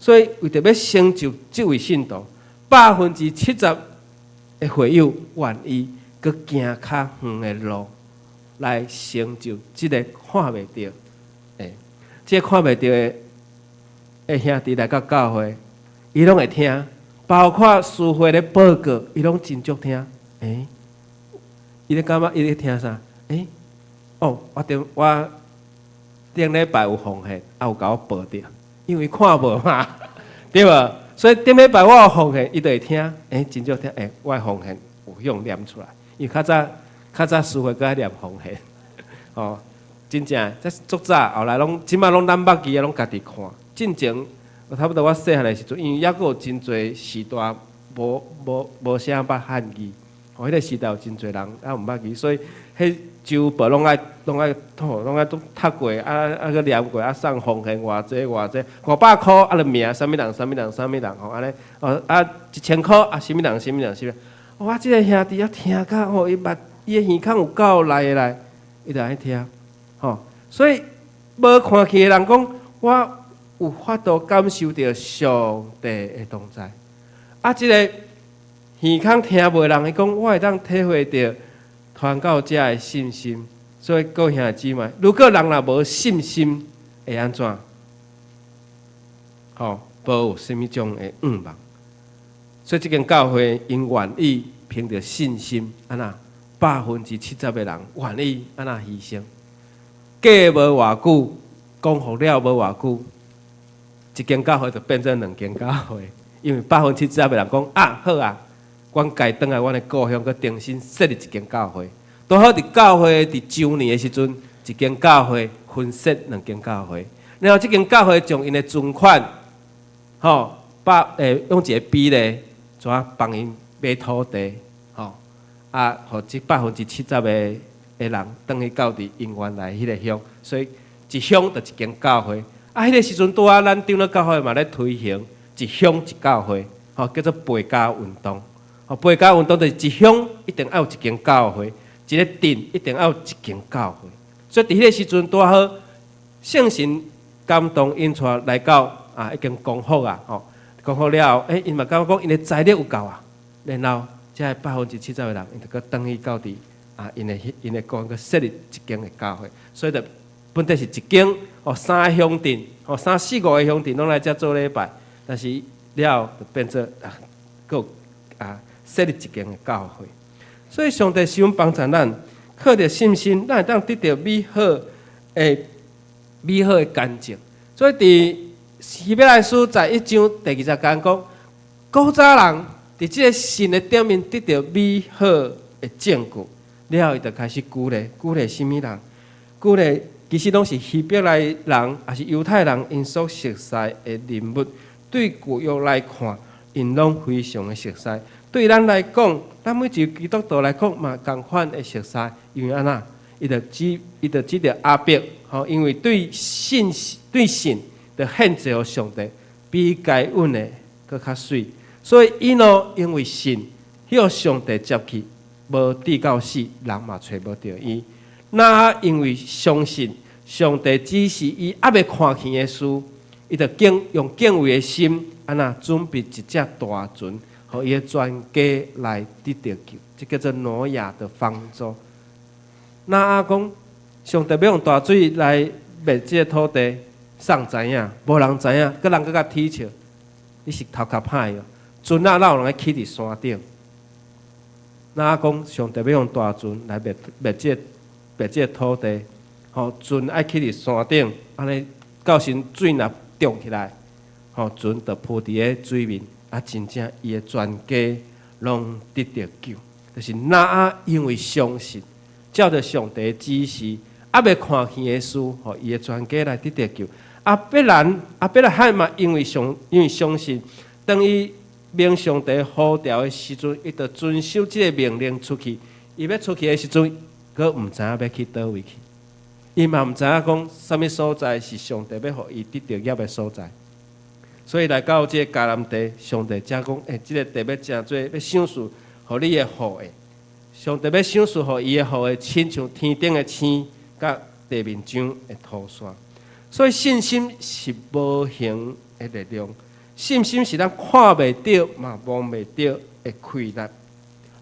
所以為著欲成就這位信徒， 70%的會友願意閣行較遠的路來成就這个看袂著，這个看袂著的兄弟來到教會，伊攏會聽，包括司會咧報告，伊攏真足聽。伊咧感覺伊咧聽啥？哦，我頂禮拜有奉獻，啊有共我報著，因為看無嘛，對無？所以頂禮拜我有奉獻，伊就會聽，真足聽，我的奉獻有向念出來，因為較早較早司會閣愛念奉獻，哦，真正這足早，後來攏這擺攏咱捌字啊，攏家己看。進前差不多我細漢的時陣，因為猶閣有真濟時代無啥捌漢字，哦，彼個時代有真濟人猶毋捌字，所以彼周報攏愛都讀過，啊閣念過，啊送奉獻偌濟偌濟，500箍啊，就名啥物人啥物人啥物人吼，按呢，哦啊1000箍啊，啥物人啥物人啥物人，我這个兄弟啊聽甲吼，伊捌伊的耳孔有夠內的來，伊就愛聽，吼，所以無看見的人講，我有法度感受著上帝的同在，啊，這個耳孔聽袂人，伊講我會當體會著傳到遮的信心。所以各位兄弟姊妹，如果人若無信心，會按怎？吼，無有啥物種的願望。所以這間教會𪜶願意憑著信心，按怎70%的人願意按怎犧牲，過無偌久，光復了無偌久，一間教會就變做兩間教會，因為70%的人講啊好啊，阮家轉來阮的故鄉，閣重新設立一間教會。拄好佇教會佇周年的時陣，一間教會分設兩間教會，然後這間教會將𪜶的存款，吼，把用一個比例，怎幫𪜶買土地，吼，啊，予這70%的人轉去到佇𪜶原來彼個鄉，所以一鄉就一間教會。啊，彼個時陣拄仔咱長老教會嘛咧推行一鄉一教會，吼，叫做陪教運動。吼，陪教運動就是一鄉一定愛有一間教會，一个鎮一定愛有一間教會。所以佇彼個時陣拄好，聖神感動𪜶帶來到啊，已經光復啊，吼，光復了後，𪜶嘛感覺講𪜶的財力有夠啊，然後這70%的人，𪜶就閣轉去到佇啊，𪜶的講閣設立一間的教會，所以就本底是一間哦，三個鄉鎮，哦，三四五個鄉鎮攏來遮做禮拜，但是了後就變做啊，閣啊設立一間的教會。所以上帝十分幫助咱，靠著信心，咱會當得著美好的見證。所以佇希伯來書11章第20節講，古早人佇這个信的頂面得著美好的證據，了後伊就開始鼓勵，鼓勵啥物人？鼓勵其實攏是希伯來人，抑是猶太人，𪜶所熟悉的人物。對舊約來看，𪜶攏非常的熟悉。對咱來講，咱每一個基督徒來講嘛，仝款會熟悉。因為按怎？伊就指著亞伯，吼，因為對信，就獻祭予上帝，比該隱的閣較媠。所以以諾因為信，予上帝接去，無至到死，人嘛揣無著伊。挪亞因為相信上帝指示伊猶未看見的事，伊就用敬畏的心，按怎準備一隻大船，予伊的全家來得著救。這叫做挪亞的方舟。挪亞講，上帝欲用大水來滅這个土地，啥人知影？無人知影，閣人閣共恥笑，你是頭殼歹哦！船仔哪有人愛起佇山頂？挪亞講，上帝欲用大船來滅這个土地，吼，船愛起佇山頂，按呢到時水若漲起來，吼，船就浮佇咧水面，啊，真正伊的全家攏得著救。就是挪亞因為相信，照著上帝指示，猶未看見的事，予伊的全家來得著救。亞伯拉罕嘛，因為相信，當伊蒙上帝呼召的時陣，伊就遵守這個命令出去。伊欲出去的時陣，閣毋知影欲去佗位去，伊嘛毋知影講啥物所在是上帝欲予伊得著業的所在。所以來到這个迦南地，上帝才講：這个地欲成做欲賞賜予你的後裔。上帝欲賞賜予伊的後裔，親像天頂的星，佮地面上的土沙。所以信心是無形的力量，信心是咱看袂著嘛摸袂著的氣力。咱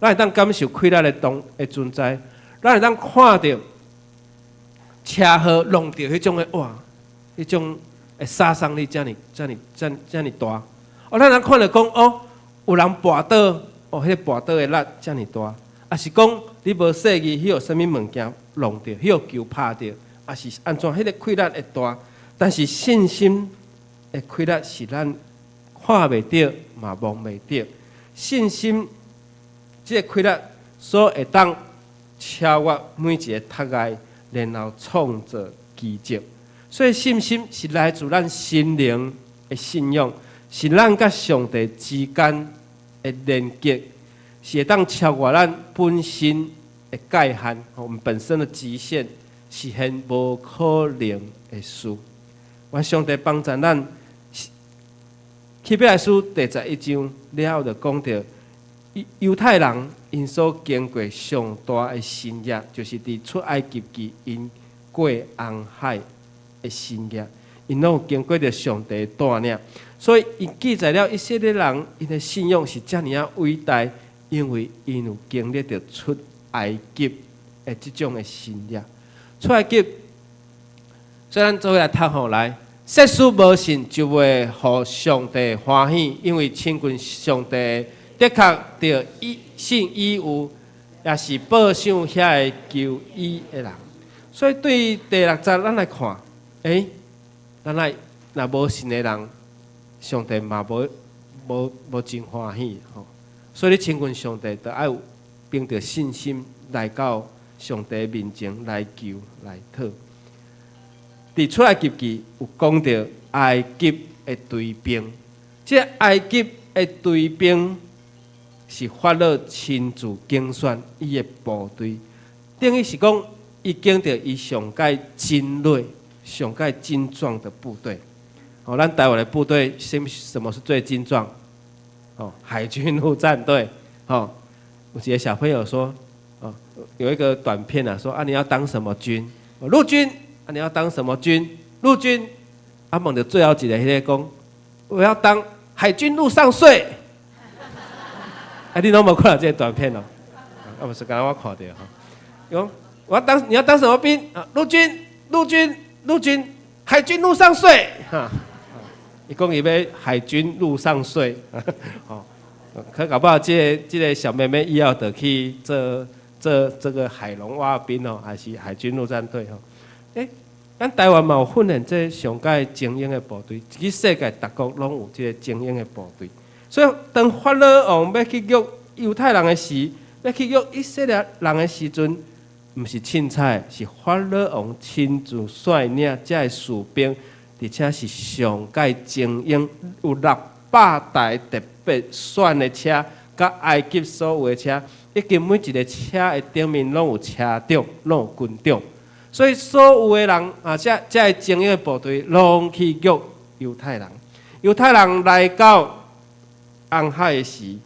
會當感受氣力的當的存在，咱會當看著車禍弄著彼種的哇，彼種的殺傷力遮爾遮爾遮遮爾大。哦，咱通看著講哦，有人跋倒，哦，彼個跋倒的力遮爾大，抑是講你無細意，彼予啥物物件弄著，彼予球拍著，抑是按怎？彼個氣力會大，但是信心的氣力是咱看袂著嘛摸袂著。信心這個氣力所會當超越每一個窒礙，然後創造奇蹟。所以信心是來自咱心靈的信仰，是咱佮上帝之間的連結，是會當超越咱本身的界限，我們本身的極限，實現無可能的事。願上帝幫助咱。希伯來書第十一章了後就講著，猶太人𪜶所經過上大的神蹟，就是佇出埃及記𪜶過紅海的神蹟，𪜶攏有經過著上帝帶領，所以伊記載了以色列人𪜶的信仰是遮爾仔偉大，因為𪜶有經歷著出埃及的這種的神蹟。出埃及，所以咱做伙來讀吼來，設使無信就袂予上帝歡喜，因為親近上帝的確著信以有，也是報賞遐個求伊的人。所以對第六節咱來看，咱來若無信的人，上帝嘛無無無真歡喜吼。所以你親近上帝，著愛有憑著信心來到上帝面前來求來討。佇出埃及記有講著埃及的隊兵，這埃及的隊兵是法老親自揀選伊的部隊，等於是講伊揀著伊上蓋精銳、上蓋精壯的部隊。哦，咱台灣的部隊，什什麼是最精壯？哦，海軍陸戰隊。哦，有一個小朋友說，哦，有一個短片啊，說啊，你要當什麼軍？陸軍。啊，你要當什麼軍？陸軍。啊，問著最後一個彼個講，我要當海軍陸上稅。啊，你攏無看著這個短片哦？啊，毋是敢若我看著吼。講我要當，你要當什麼兵？啊，陸軍，陸軍，陸軍，海軍陸上稅。哈，伊講伊欲海軍陸上稅。吼，可搞不好這個這個小妹妹以後就去做做這個海龍蛙兵哦，還是海軍陸戰隊吼？欸，咱台灣嘛有訓練這上蓋精英的部隊，其實世界各國攏有這個精英的部隊。所以當法老王欲去虐猶太人的時，欲去虐以色列人的時陣，毋是凊彩，是法老王親自率領這个士兵，而且是上蓋精英，有六百台特別選的車，佮埃及所有的車，已經每一個車的頂面攏有車長，攏有軍長。所以所有的人啊，這這个精英的部隊攏去虐猶太人。猶太人來到紅海的時，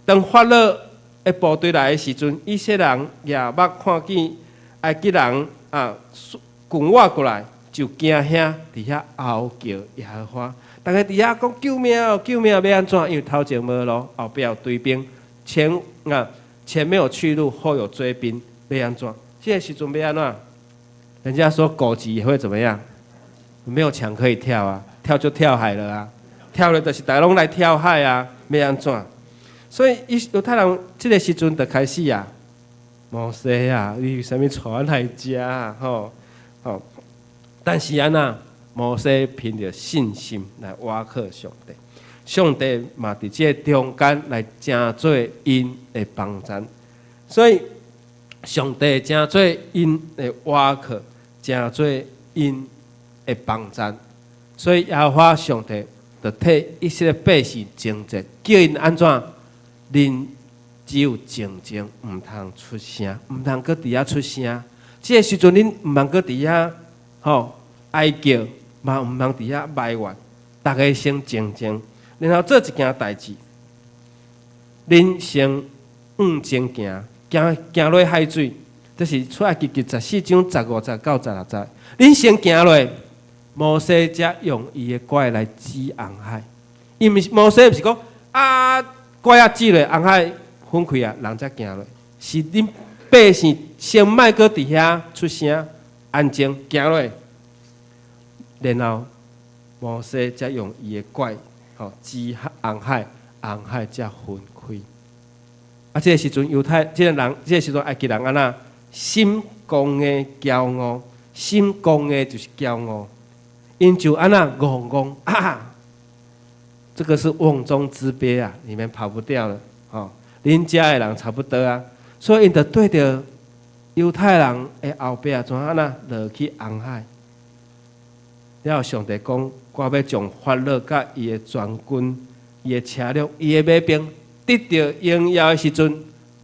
當法老的部隊來的時陣，以色列人舉目看見埃及人啊滾倚過來，就驚嚇佇遐哀叫耶和華。逐家佇遐講救命哦，救命！欲按怎？因為頭前無路，後壁有追兵，前啊前沒有去路，後有追兵，欲按怎？這個時陣欲按怎？人家說狗急也會怎麼樣？沒有牆可以跳啊，跳就跳海了啊，跳了就是逐家攏來跳海啊，欲按怎？所以伊猶太人這個時陣就開始啊，摩西啊，你為啥物帶阮來遮啊？吼吼！但是按怎？摩西憑著信心來倚靠上帝，上帝嘛佇這個中間來成做𪜶的幫贊，所以上帝成做𪜶的倚靠，成做𪜶的幫贊，所以耶和華上帝就替以色列百姓征戰，叫𪜶按怎？恁只有靜靜，毋通出聲，毋通閣佇遐出聲。這個時陣恁毋通閣佇遐吼哀叫，嘛毋通佇遐埋怨，逐家先靜靜，然後做一件代誌，恁先向前行，行行落海水。這是出埃及記十四章十五節到十六節。恁先行落，摩西才用伊的拐來指紅海。伊毋是摩西，毋是講啊，拐仔指落紅海分開啊，人才行落。是恁百姓先莫閣佇遐出聲，安靜行落。然後摩西才用伊的拐吼指紅海，紅海才分開。啊，這個時陣猶太這個人，這個時陣埃及人按怎心剛硬驕傲，心剛硬就是驕傲，𪜶就按怎戇戇啊，這個是瓮中之鱉啊，你們跑不掉了，吼，恁遮的人差不多啊，所以𪜶就綴著猶太人的後壁，怎按怎落去紅海。了後上帝講，我欲將法老佮伊的全軍、伊的車輛、伊的馬兵得著榮耀的時陣，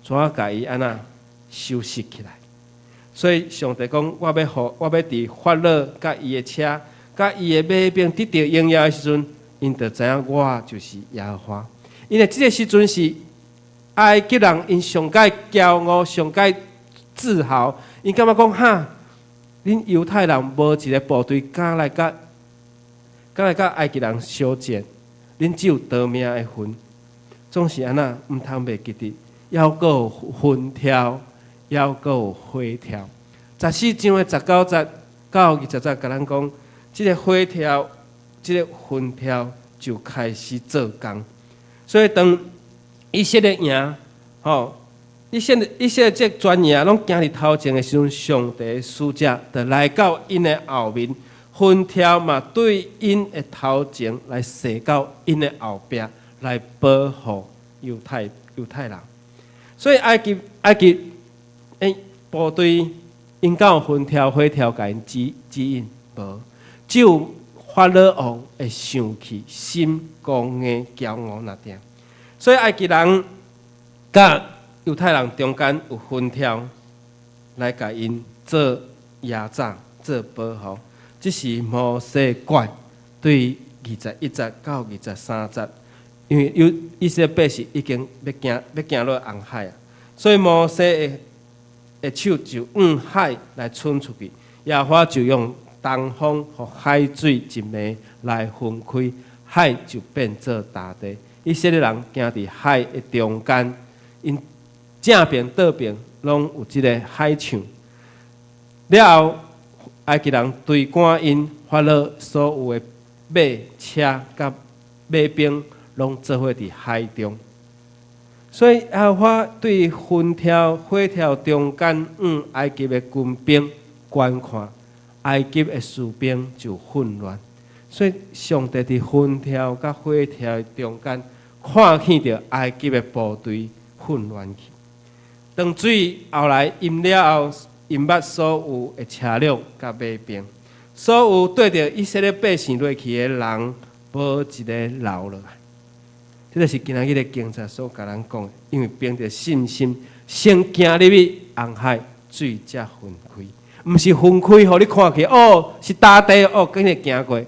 怎啊共伊按怎收拾起來？所以上帝講，我欲予，我欲佇法老佮伊的車、佮伊的馬兵得著榮耀的時陣，𪜶就知影我就是耶和華。因為這個時陣是埃及人𪜶上蓋驕傲、上蓋自豪，𪜶感覺講哈，恁猶太人無一個部隊敢來佮埃及人相戰，恁只有逃命的份，總是按怎毋通袂記得，猶閣有雲柱，猶閣有火柱。14章的19節到20節，共咱講，這個火柱、這個雲柱就開始做工。所以當以色列營，吼，以色列這全營攏行佇頭前的時陣，上帝使者就來到𪜶的後面，雲柱嘛對𪜶的頭前來踅到𪜶的後壁，來保護猶太人。所以埃及部隊𪜶敢有雲柱火柱共𪜶指引無？只有法老王會生氣，心剛硬驕傲爾。所以埃及人佮猶太人中間有雲柱來共𪜶做蠍罩、做保護。這是摩西拐對21節到23節，因為有以色列百姓已經欲行落紅海啊，所以摩西的手就向海來伸出去，耶和華就用東風予海水一暝來分開，海就變做乾地。以色列人行佇海的中間，𪜶正爿倒爿攏有這个海牆。了後，埃及人追趕𪜶，法老所有的馬車佮馬兵攏做伙佇海中。所以耶和華對雲柱、火柱中間，向埃及的軍兵觀看，埃及的士兵就混亂。所以上帝佇雲柱佮火柱的中間，看見著埃及的部隊混亂去。當水後來淹了後，淹沒所有的車輛佮馬兵，所有綴著以色列百姓落去的人，無一个留落來。這个是今仔日的經節所共咱講的，因為憑著信心，先行入去紅海，水才分開，毋是分開予你看起哦，是乾地哦，緊會行過，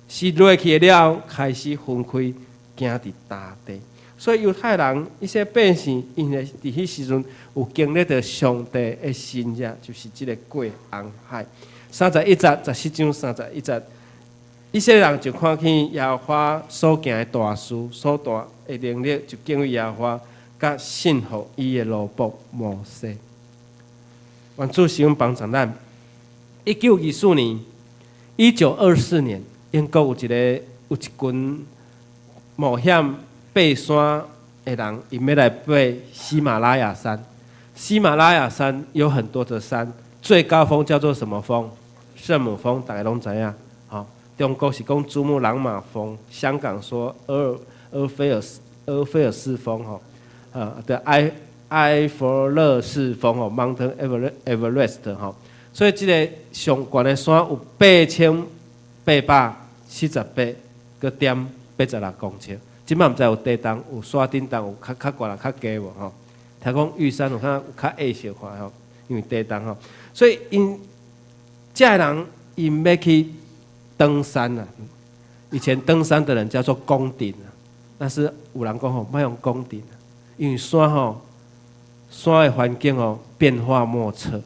是落去了後開始分開，行佇乾地。所以猶太人以色列百姓，𪜶佇彼時陣有經歷著上帝的神蹟，就是這个過紅海。31節，14章31節，以色列人就看見耶和華所行的大事，所大的能力，就敬畏耶和華，佮信服伊的奴僕摩西。願主賜福幫助咱。1924年，1924年，英國有一群冒險爬山的人，𪜶欲來爬喜馬拉雅山。喜馬拉雅山有很多的山，最高峰叫做什麼峰？聖母峰，大家攏知影。吼，中國是講珠穆朗瑪峰，香港說阿爾卑斯峰，吼，啊，對，埃弗勒斯峰，吼，Mountain Everest，吼。所以這个上懸的山有8878.86公尺。這擺毋知有地動，有山頂動，有較懸較低無吼？聽講玉山有較矮小塊吼，因為地動吼，所以𪜶這个人𪜶欲去登山啊。以前登山的人叫做攻頂啊，但是有人講吼，莫用攻頂，因為山吼，山的環境哦變化莫測，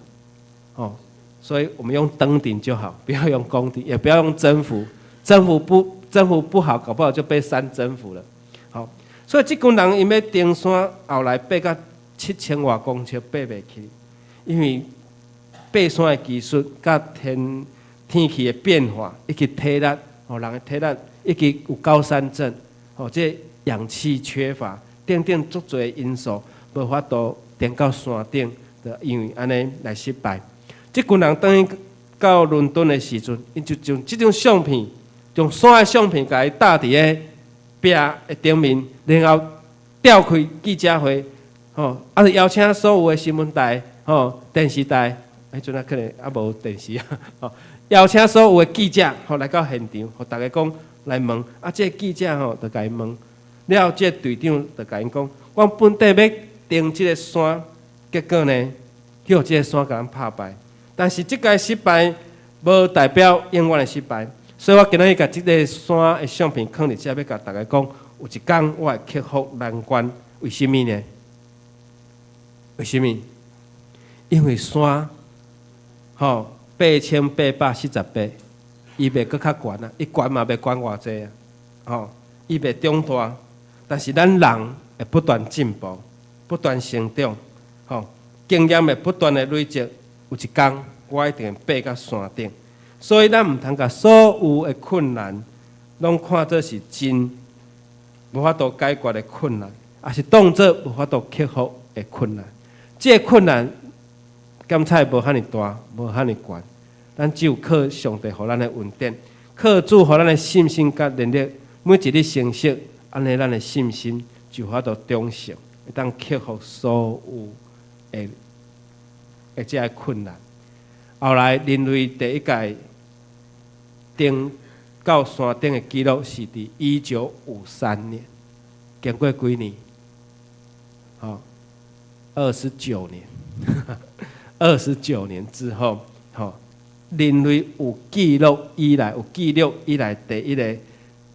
哦，所以我們用登頂就好，不要用攻頂，也不要用征服，征服不。征服不好，搞不好就被山征服了。好，所以這群人𪜶欲登山，後來爬到7000外公尺爬袂去，因為爬山的技術佮天氣的變化，以及體力，吼人的體力，以及有高山症，吼這氧氣缺乏等等足濟因素，無法度登到山頂，就因為按呢來失敗。這群人轉去到倫敦的時陣，𪜶就將這張相片，將山的相片共伊貼佇咧壁的頂面，然後召開記者會，吼，啊，就邀請所有的新聞台、吼電視台，彼陣啊可能猶無電視啊，吼，邀請所有的記者吼來到現場，予逐家講來問，啊，這個記者吼就共伊問，了後這個隊長就共𪜶講，阮本底欲登這個山，結果呢，予這個山共咱拍敗。但是這個失敗，無代表永遠的失敗。所以我今仔日共這個山的相片放佇遮，欲共逐家講，有一工我會克服難關。為啥物呢？為啥物？因為山，吼8848，伊袂閣較懸啊，伊懸嘛袂懸偌濟啊，吼，伊袂長大。但是咱人會不斷進步，不斷成長，吼，經驗會不斷的累積。有一工，我一定會爬到山頂。所以咱毋通共所有的困難，攏看做是真無法度解決的困難，抑是當做無法度克服的困難。這個困難檢採無遐爾大，無遐爾懸，咱只有靠上帝予咱的恩典，靠主予咱的信心佮能力，每一日成熟，按呢咱的信心就有法度長成，會當克服所有的這个困難。後來人類第一屆登到山頂的紀錄是佇1953年，經過幾年？吼，二十九年，29年之後，吼，人類有記錄以來第一個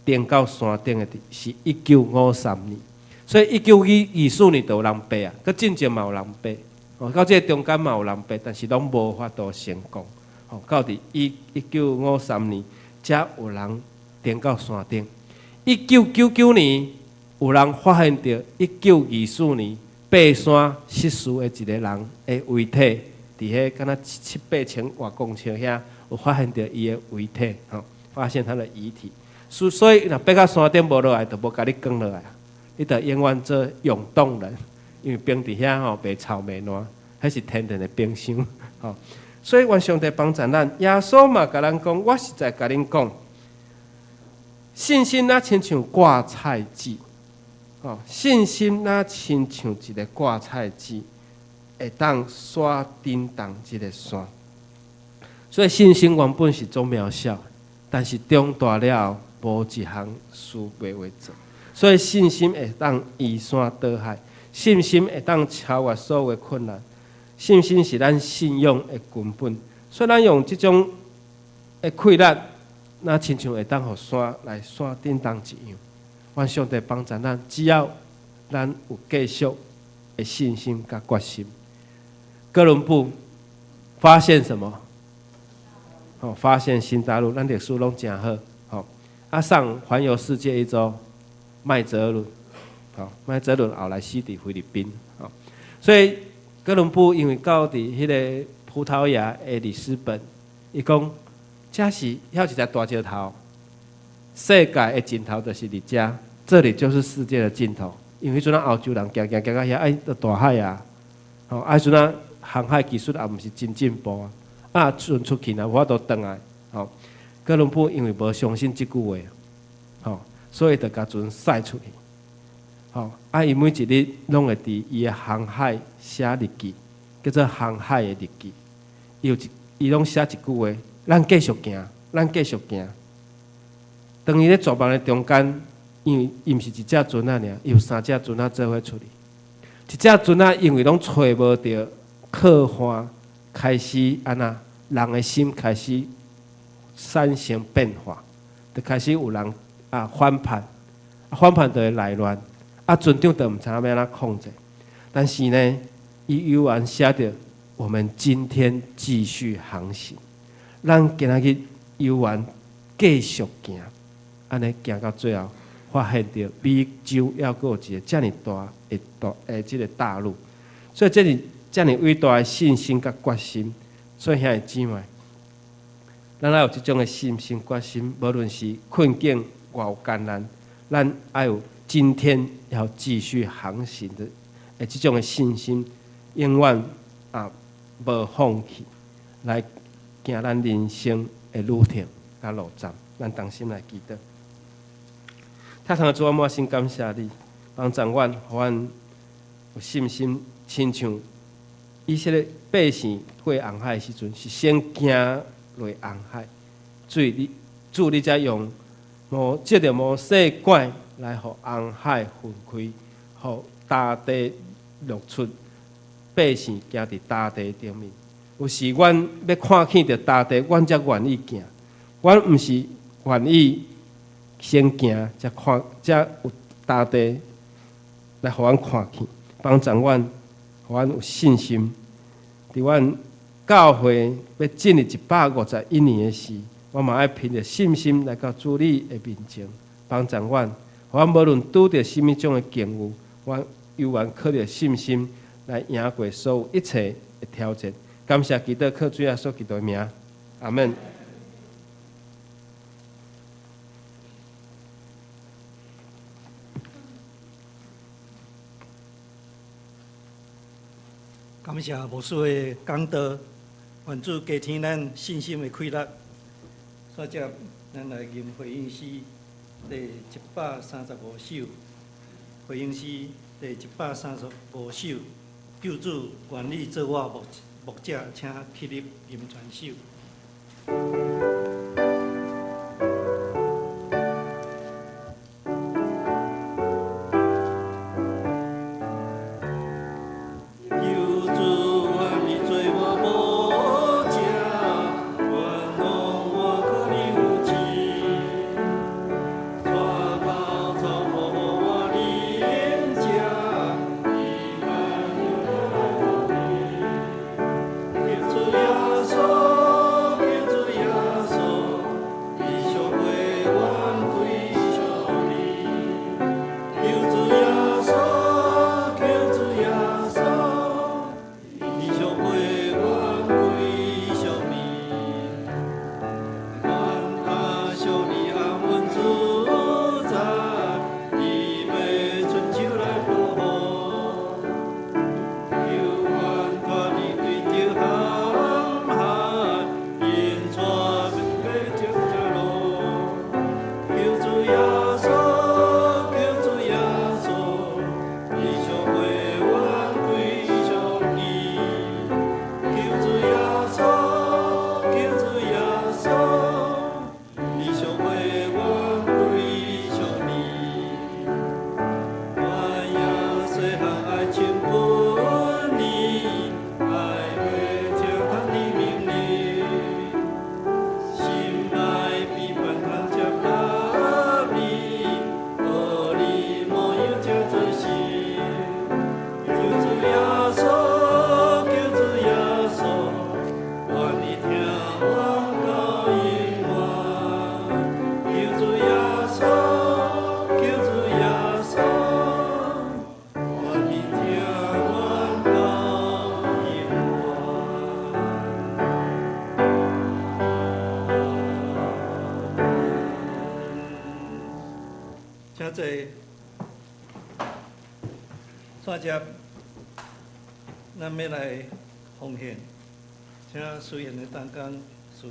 登到山頂的是1953年，所以1924年就有人爬啊，閣進前嘛有人爬。哦，到這個中間嘛有人爬，但是攏無法度成功。哦，到佇1953年，才有人登到山頂。1999年，有人發現著1924年爬山失事的一個人的遺體，佇彼敢若七八千外公尺遐，有發現著伊的遺體，吼，發現他的遺體。所以若爬到山頂無落來，就無共你扛落來，你就永遠做永凍人。因為冰佇遐吼，袂臭袂爛，彼是天然的冰箱，吼。所以願上帝幫助咱，耶穌嘛共咱講，我實在共恁講，信心若親像掛菜籽，吼，信心若親像一个掛菜籽，會當徙振動這个山。所以信心原本是足渺小，但是長大了後，無一項事袂會做。所以信心會當移山倒海。信心會當超越所有的困難，信心是咱信仰的根本。所以咱用這種的氣力，若親像會當予山來徙振動一樣。願上帝幫助咱，只要咱有繼續的信心佮決心。哥倫布發現什麼？哦，發現新大陸，咱歷史攏誠好。吼，啊，上環遊世界一周，麥哲倫。吼，麥哲倫後來死佇菲律賓，吼，所以哥倫布因為到佇彼个葡萄牙的里斯本，伊講這是遐一隻大石頭，世界的盡頭就是佇遮，這裡就是世界的盡頭。因為彼陣啊歐洲人行行行到遐，哎，就大海啊，吼，啊彼陣啊航海技術也毋是真進步啊，啊船出去若無法度轉來，吼，哥倫布因為無相信這句話，吼，所以就共船駛出去。吼，啊！伊每一日攏會佇伊的航海寫日記，叫做航海的日記。伊攏寫一句話：咱繼續行，咱繼續行。當伊咧絕望的中間，因為伊毋是一隻船仔爾，伊有三隻船仔做伙出去。一隻船仔因為攏揣無著靠岸，開始按怎人的心開始產生變化，就開始有人啊反叛，反叛就會內亂。啊，船長就毋知影欲按怎控制，但是呢，伊猶原寫著我們今天繼續航行，咱今仔日猶原繼續行。按呢行到最後，發現著美洲猶閣有一個遮爾大的大的這个大陸，所以這是遮爾偉大的信心佮決心。所以兄弟姊妹，咱愛有這種的信心決心，無論是困境偌有艱難，咱愛有今天要繼續航行的的這種的信心，永遠啊無放棄，來行咱人生的旅程佮路站。咱同心來祈禱。天父的主，我滿心感謝你，幫助阮，予阮有信心，親像以色列百姓過紅海的時陣，是先行落紅海，主你主你才用摩藉著摩西拐來予紅海分開，予大地露出百姓行佇乾地頂面。有時阮欲看見著乾地，阮才願意行。阮毋是願意先行，才看，才有乾地來予阮看見，幫助阮，予阮有信心。佇阮教會欲進入151年的時，我嘛愛憑著信心來到主你的面前，幫助阮，予阮無論拄著啥物種的境遇，阮猶原靠著信心來贏過所有一切的挑戰。感謝基督靠主耶穌基督的名，阿門。感謝牧師的講道，願主加添咱信心的氣力。煞接，咱來吟回應詩第135首，回應詩第135首，救主願意做我牧牧者，請起立吟全首。請坐。煞接，咱欲來奉獻，請司獻的同工司獻。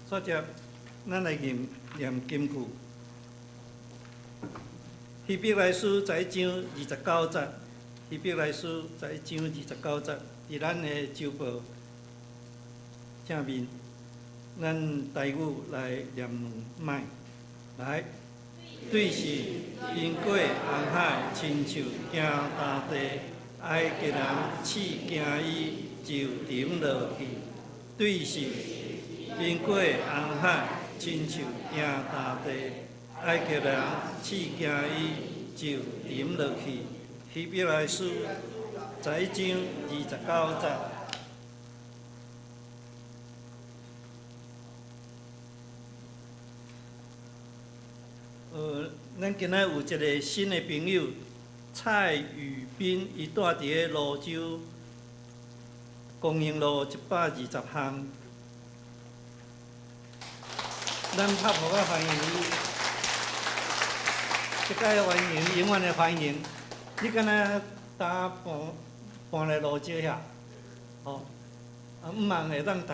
煞接，咱來念念金句。希伯來書十一章二十九節，希伯來書十一章二十九節，佇咱的周報正面，咱台語來念兩擺，來，對信經過紅海，親像行乾地，埃及人試驚伊就沉落去。對信經過紅海，親像行乾地，埃及人試驚伊就沉落去。希伯來書十一章二十九節。咱今仔有一个新的朋友蔡宇彬，伊住佇咧蘆洲光荣路120巷。咱拍噗仔歡迎伊，這擺歡迎，永遠的歡迎。你敢若搭搬搬來蘆洲遐？吼，啊，毋望會當逐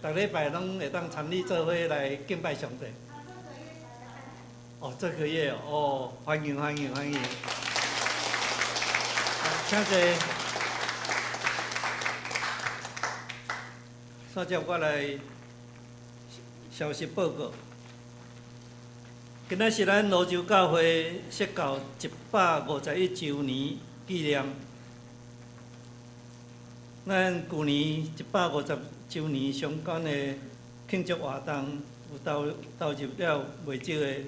逐禮拜攏會當參你做伙來敬拜上帝。哦，這個月哦，歡迎歡迎歡迎。請坐。煞接我來消息報告。今仔是咱蘆洲教會設教151週年紀念。咱舊年150週年相關的慶祝活動，有投投入了袂少的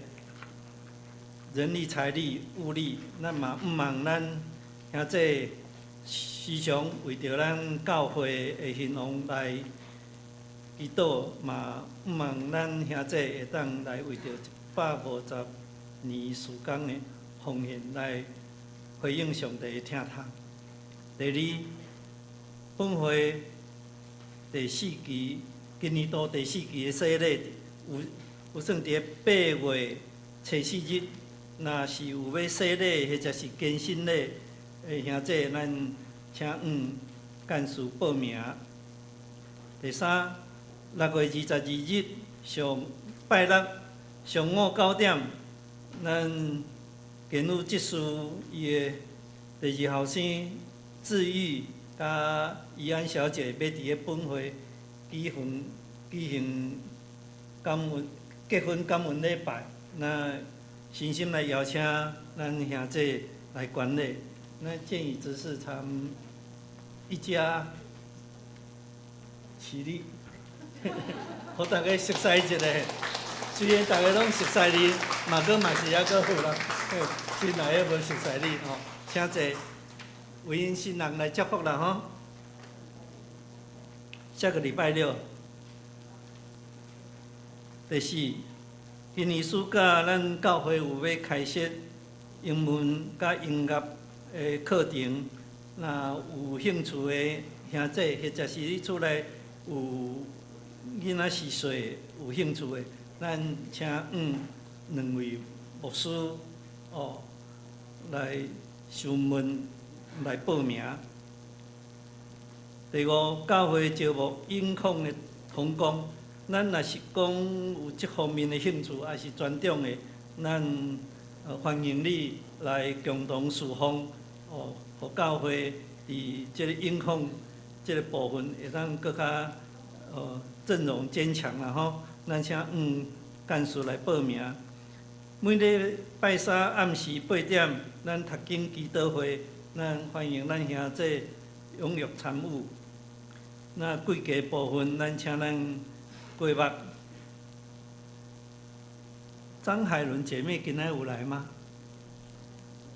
人力、財力、物力。咱嘛毋望咱兄弟時常為著咱教會的興旺來祈禱，嘛毋望咱兄弟會當來為著150年事工的奉獻來回應上帝的疼痛。第二，本會第四期，今年度第四期的洗禮有有算佇8月初四日，若是有欲洗禮或者是堅振禮的兄弟，咱請黃幹事報名。第三，6月22日上拜六上午9點，咱建宇執事伊的第二後生志玉佮怡安小姐欲佇咧本會舉行舉行感恩結婚感恩禮拜，那誠心來邀請咱兄弟來觀禮。那建議執事他們一家起立，予大家熟似一下。雖然大家攏熟似你，嘛閣嘛是猶閣有人新來的無熟似你吼，請坐，為𪜶新人來祝福啦吼。下個禮拜六，第四，今年暑假咱教會有欲開設英文佮音樂的課程，若有興趣的兄弟，或者是你厝內有囡仔序細有興趣的，咱請黃兩位牧師哦來詢問來報名。第五，教會招募音控的同工，咱若是講有這方面的興趣，抑是專長的，咱歡迎你來共同侍奉哦，予教會佇這个音控這个部分會當閣較陣容堅強啦吼。咱請黃幹事來報名。每禮拜三暗時8點，咱讀經祈禱會，咱歡迎咱兄弟踴躍參與。那貴價部分，咱請咱過目。張海倫姐妹今仔有來嗎？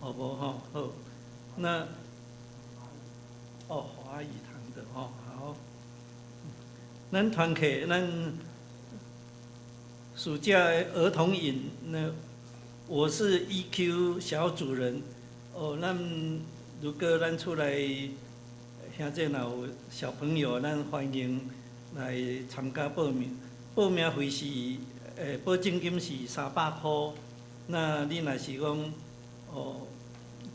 哦，無吼，好。那哦，華語堂的吼，好。咱團契，咱暑假兒童營，那我是 EQ 小主人。哦，咱如果咱厝內兄弟若有小朋友，咱歡迎來參加報名。報名費是，保證金是300箍。那你若是講哦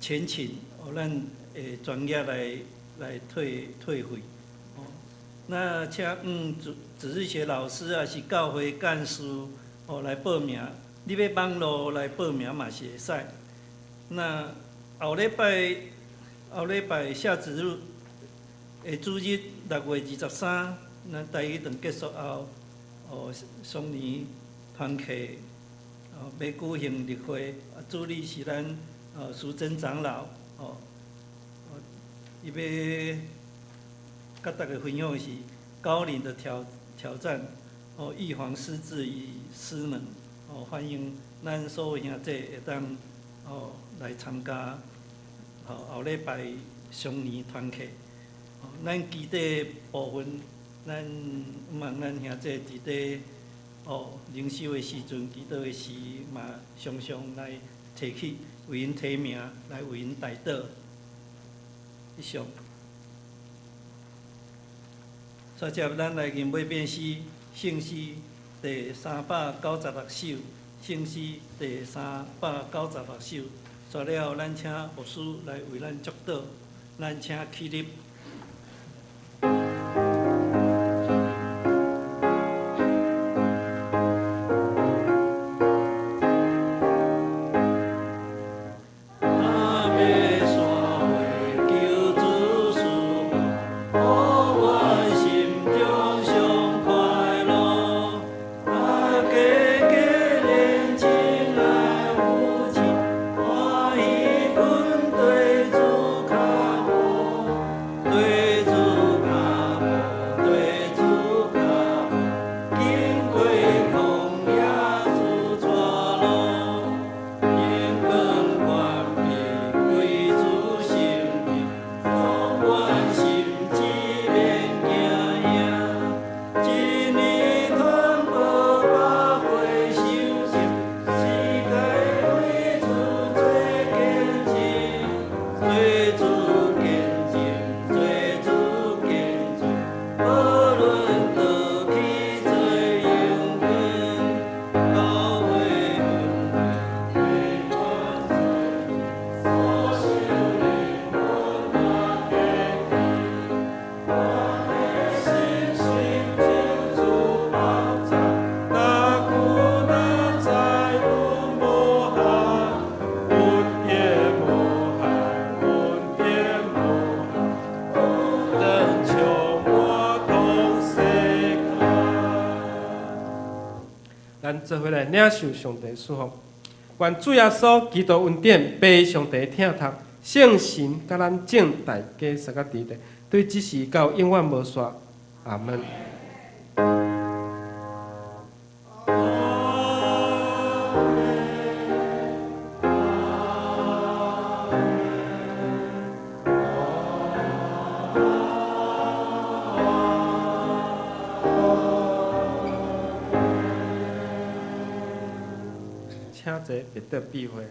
全勤，哦，咱會專業來來退退費。哦，那请主主日学老师抑是教会干事哦来报名。你欲网路来报名嘛是会使。那后礼拜下主日的主日6月23，咱台语堂结束后，哦，松年团契哦欲举行例会，啊，主理是咱淑珍长老哦，伊欲佮大家分享的是高龄的挑战，哦，预防失智与失能，哦，欢迎咱所有兄弟会当哦来参加，吼后礼拜松年团契，哦，咱祈祷部分，咱望咱兄弟伫咧哦灵修的时阵，祈祷的时嘛，常常来提起，为𪜶提名，来为𪜶代祷。以上。煞接咱来吟尾变诗，圣诗第396首，圣诗第396首。煞了，咱请牧师来为咱祝祷，咱请起立。咱做伙来领受上帝赐福，愿主耶稣基督恩典、父上帝疼托、圣神佮咱众大家相佮伫咧，对这时到永远无煞。阿门。请坐，别得避讳。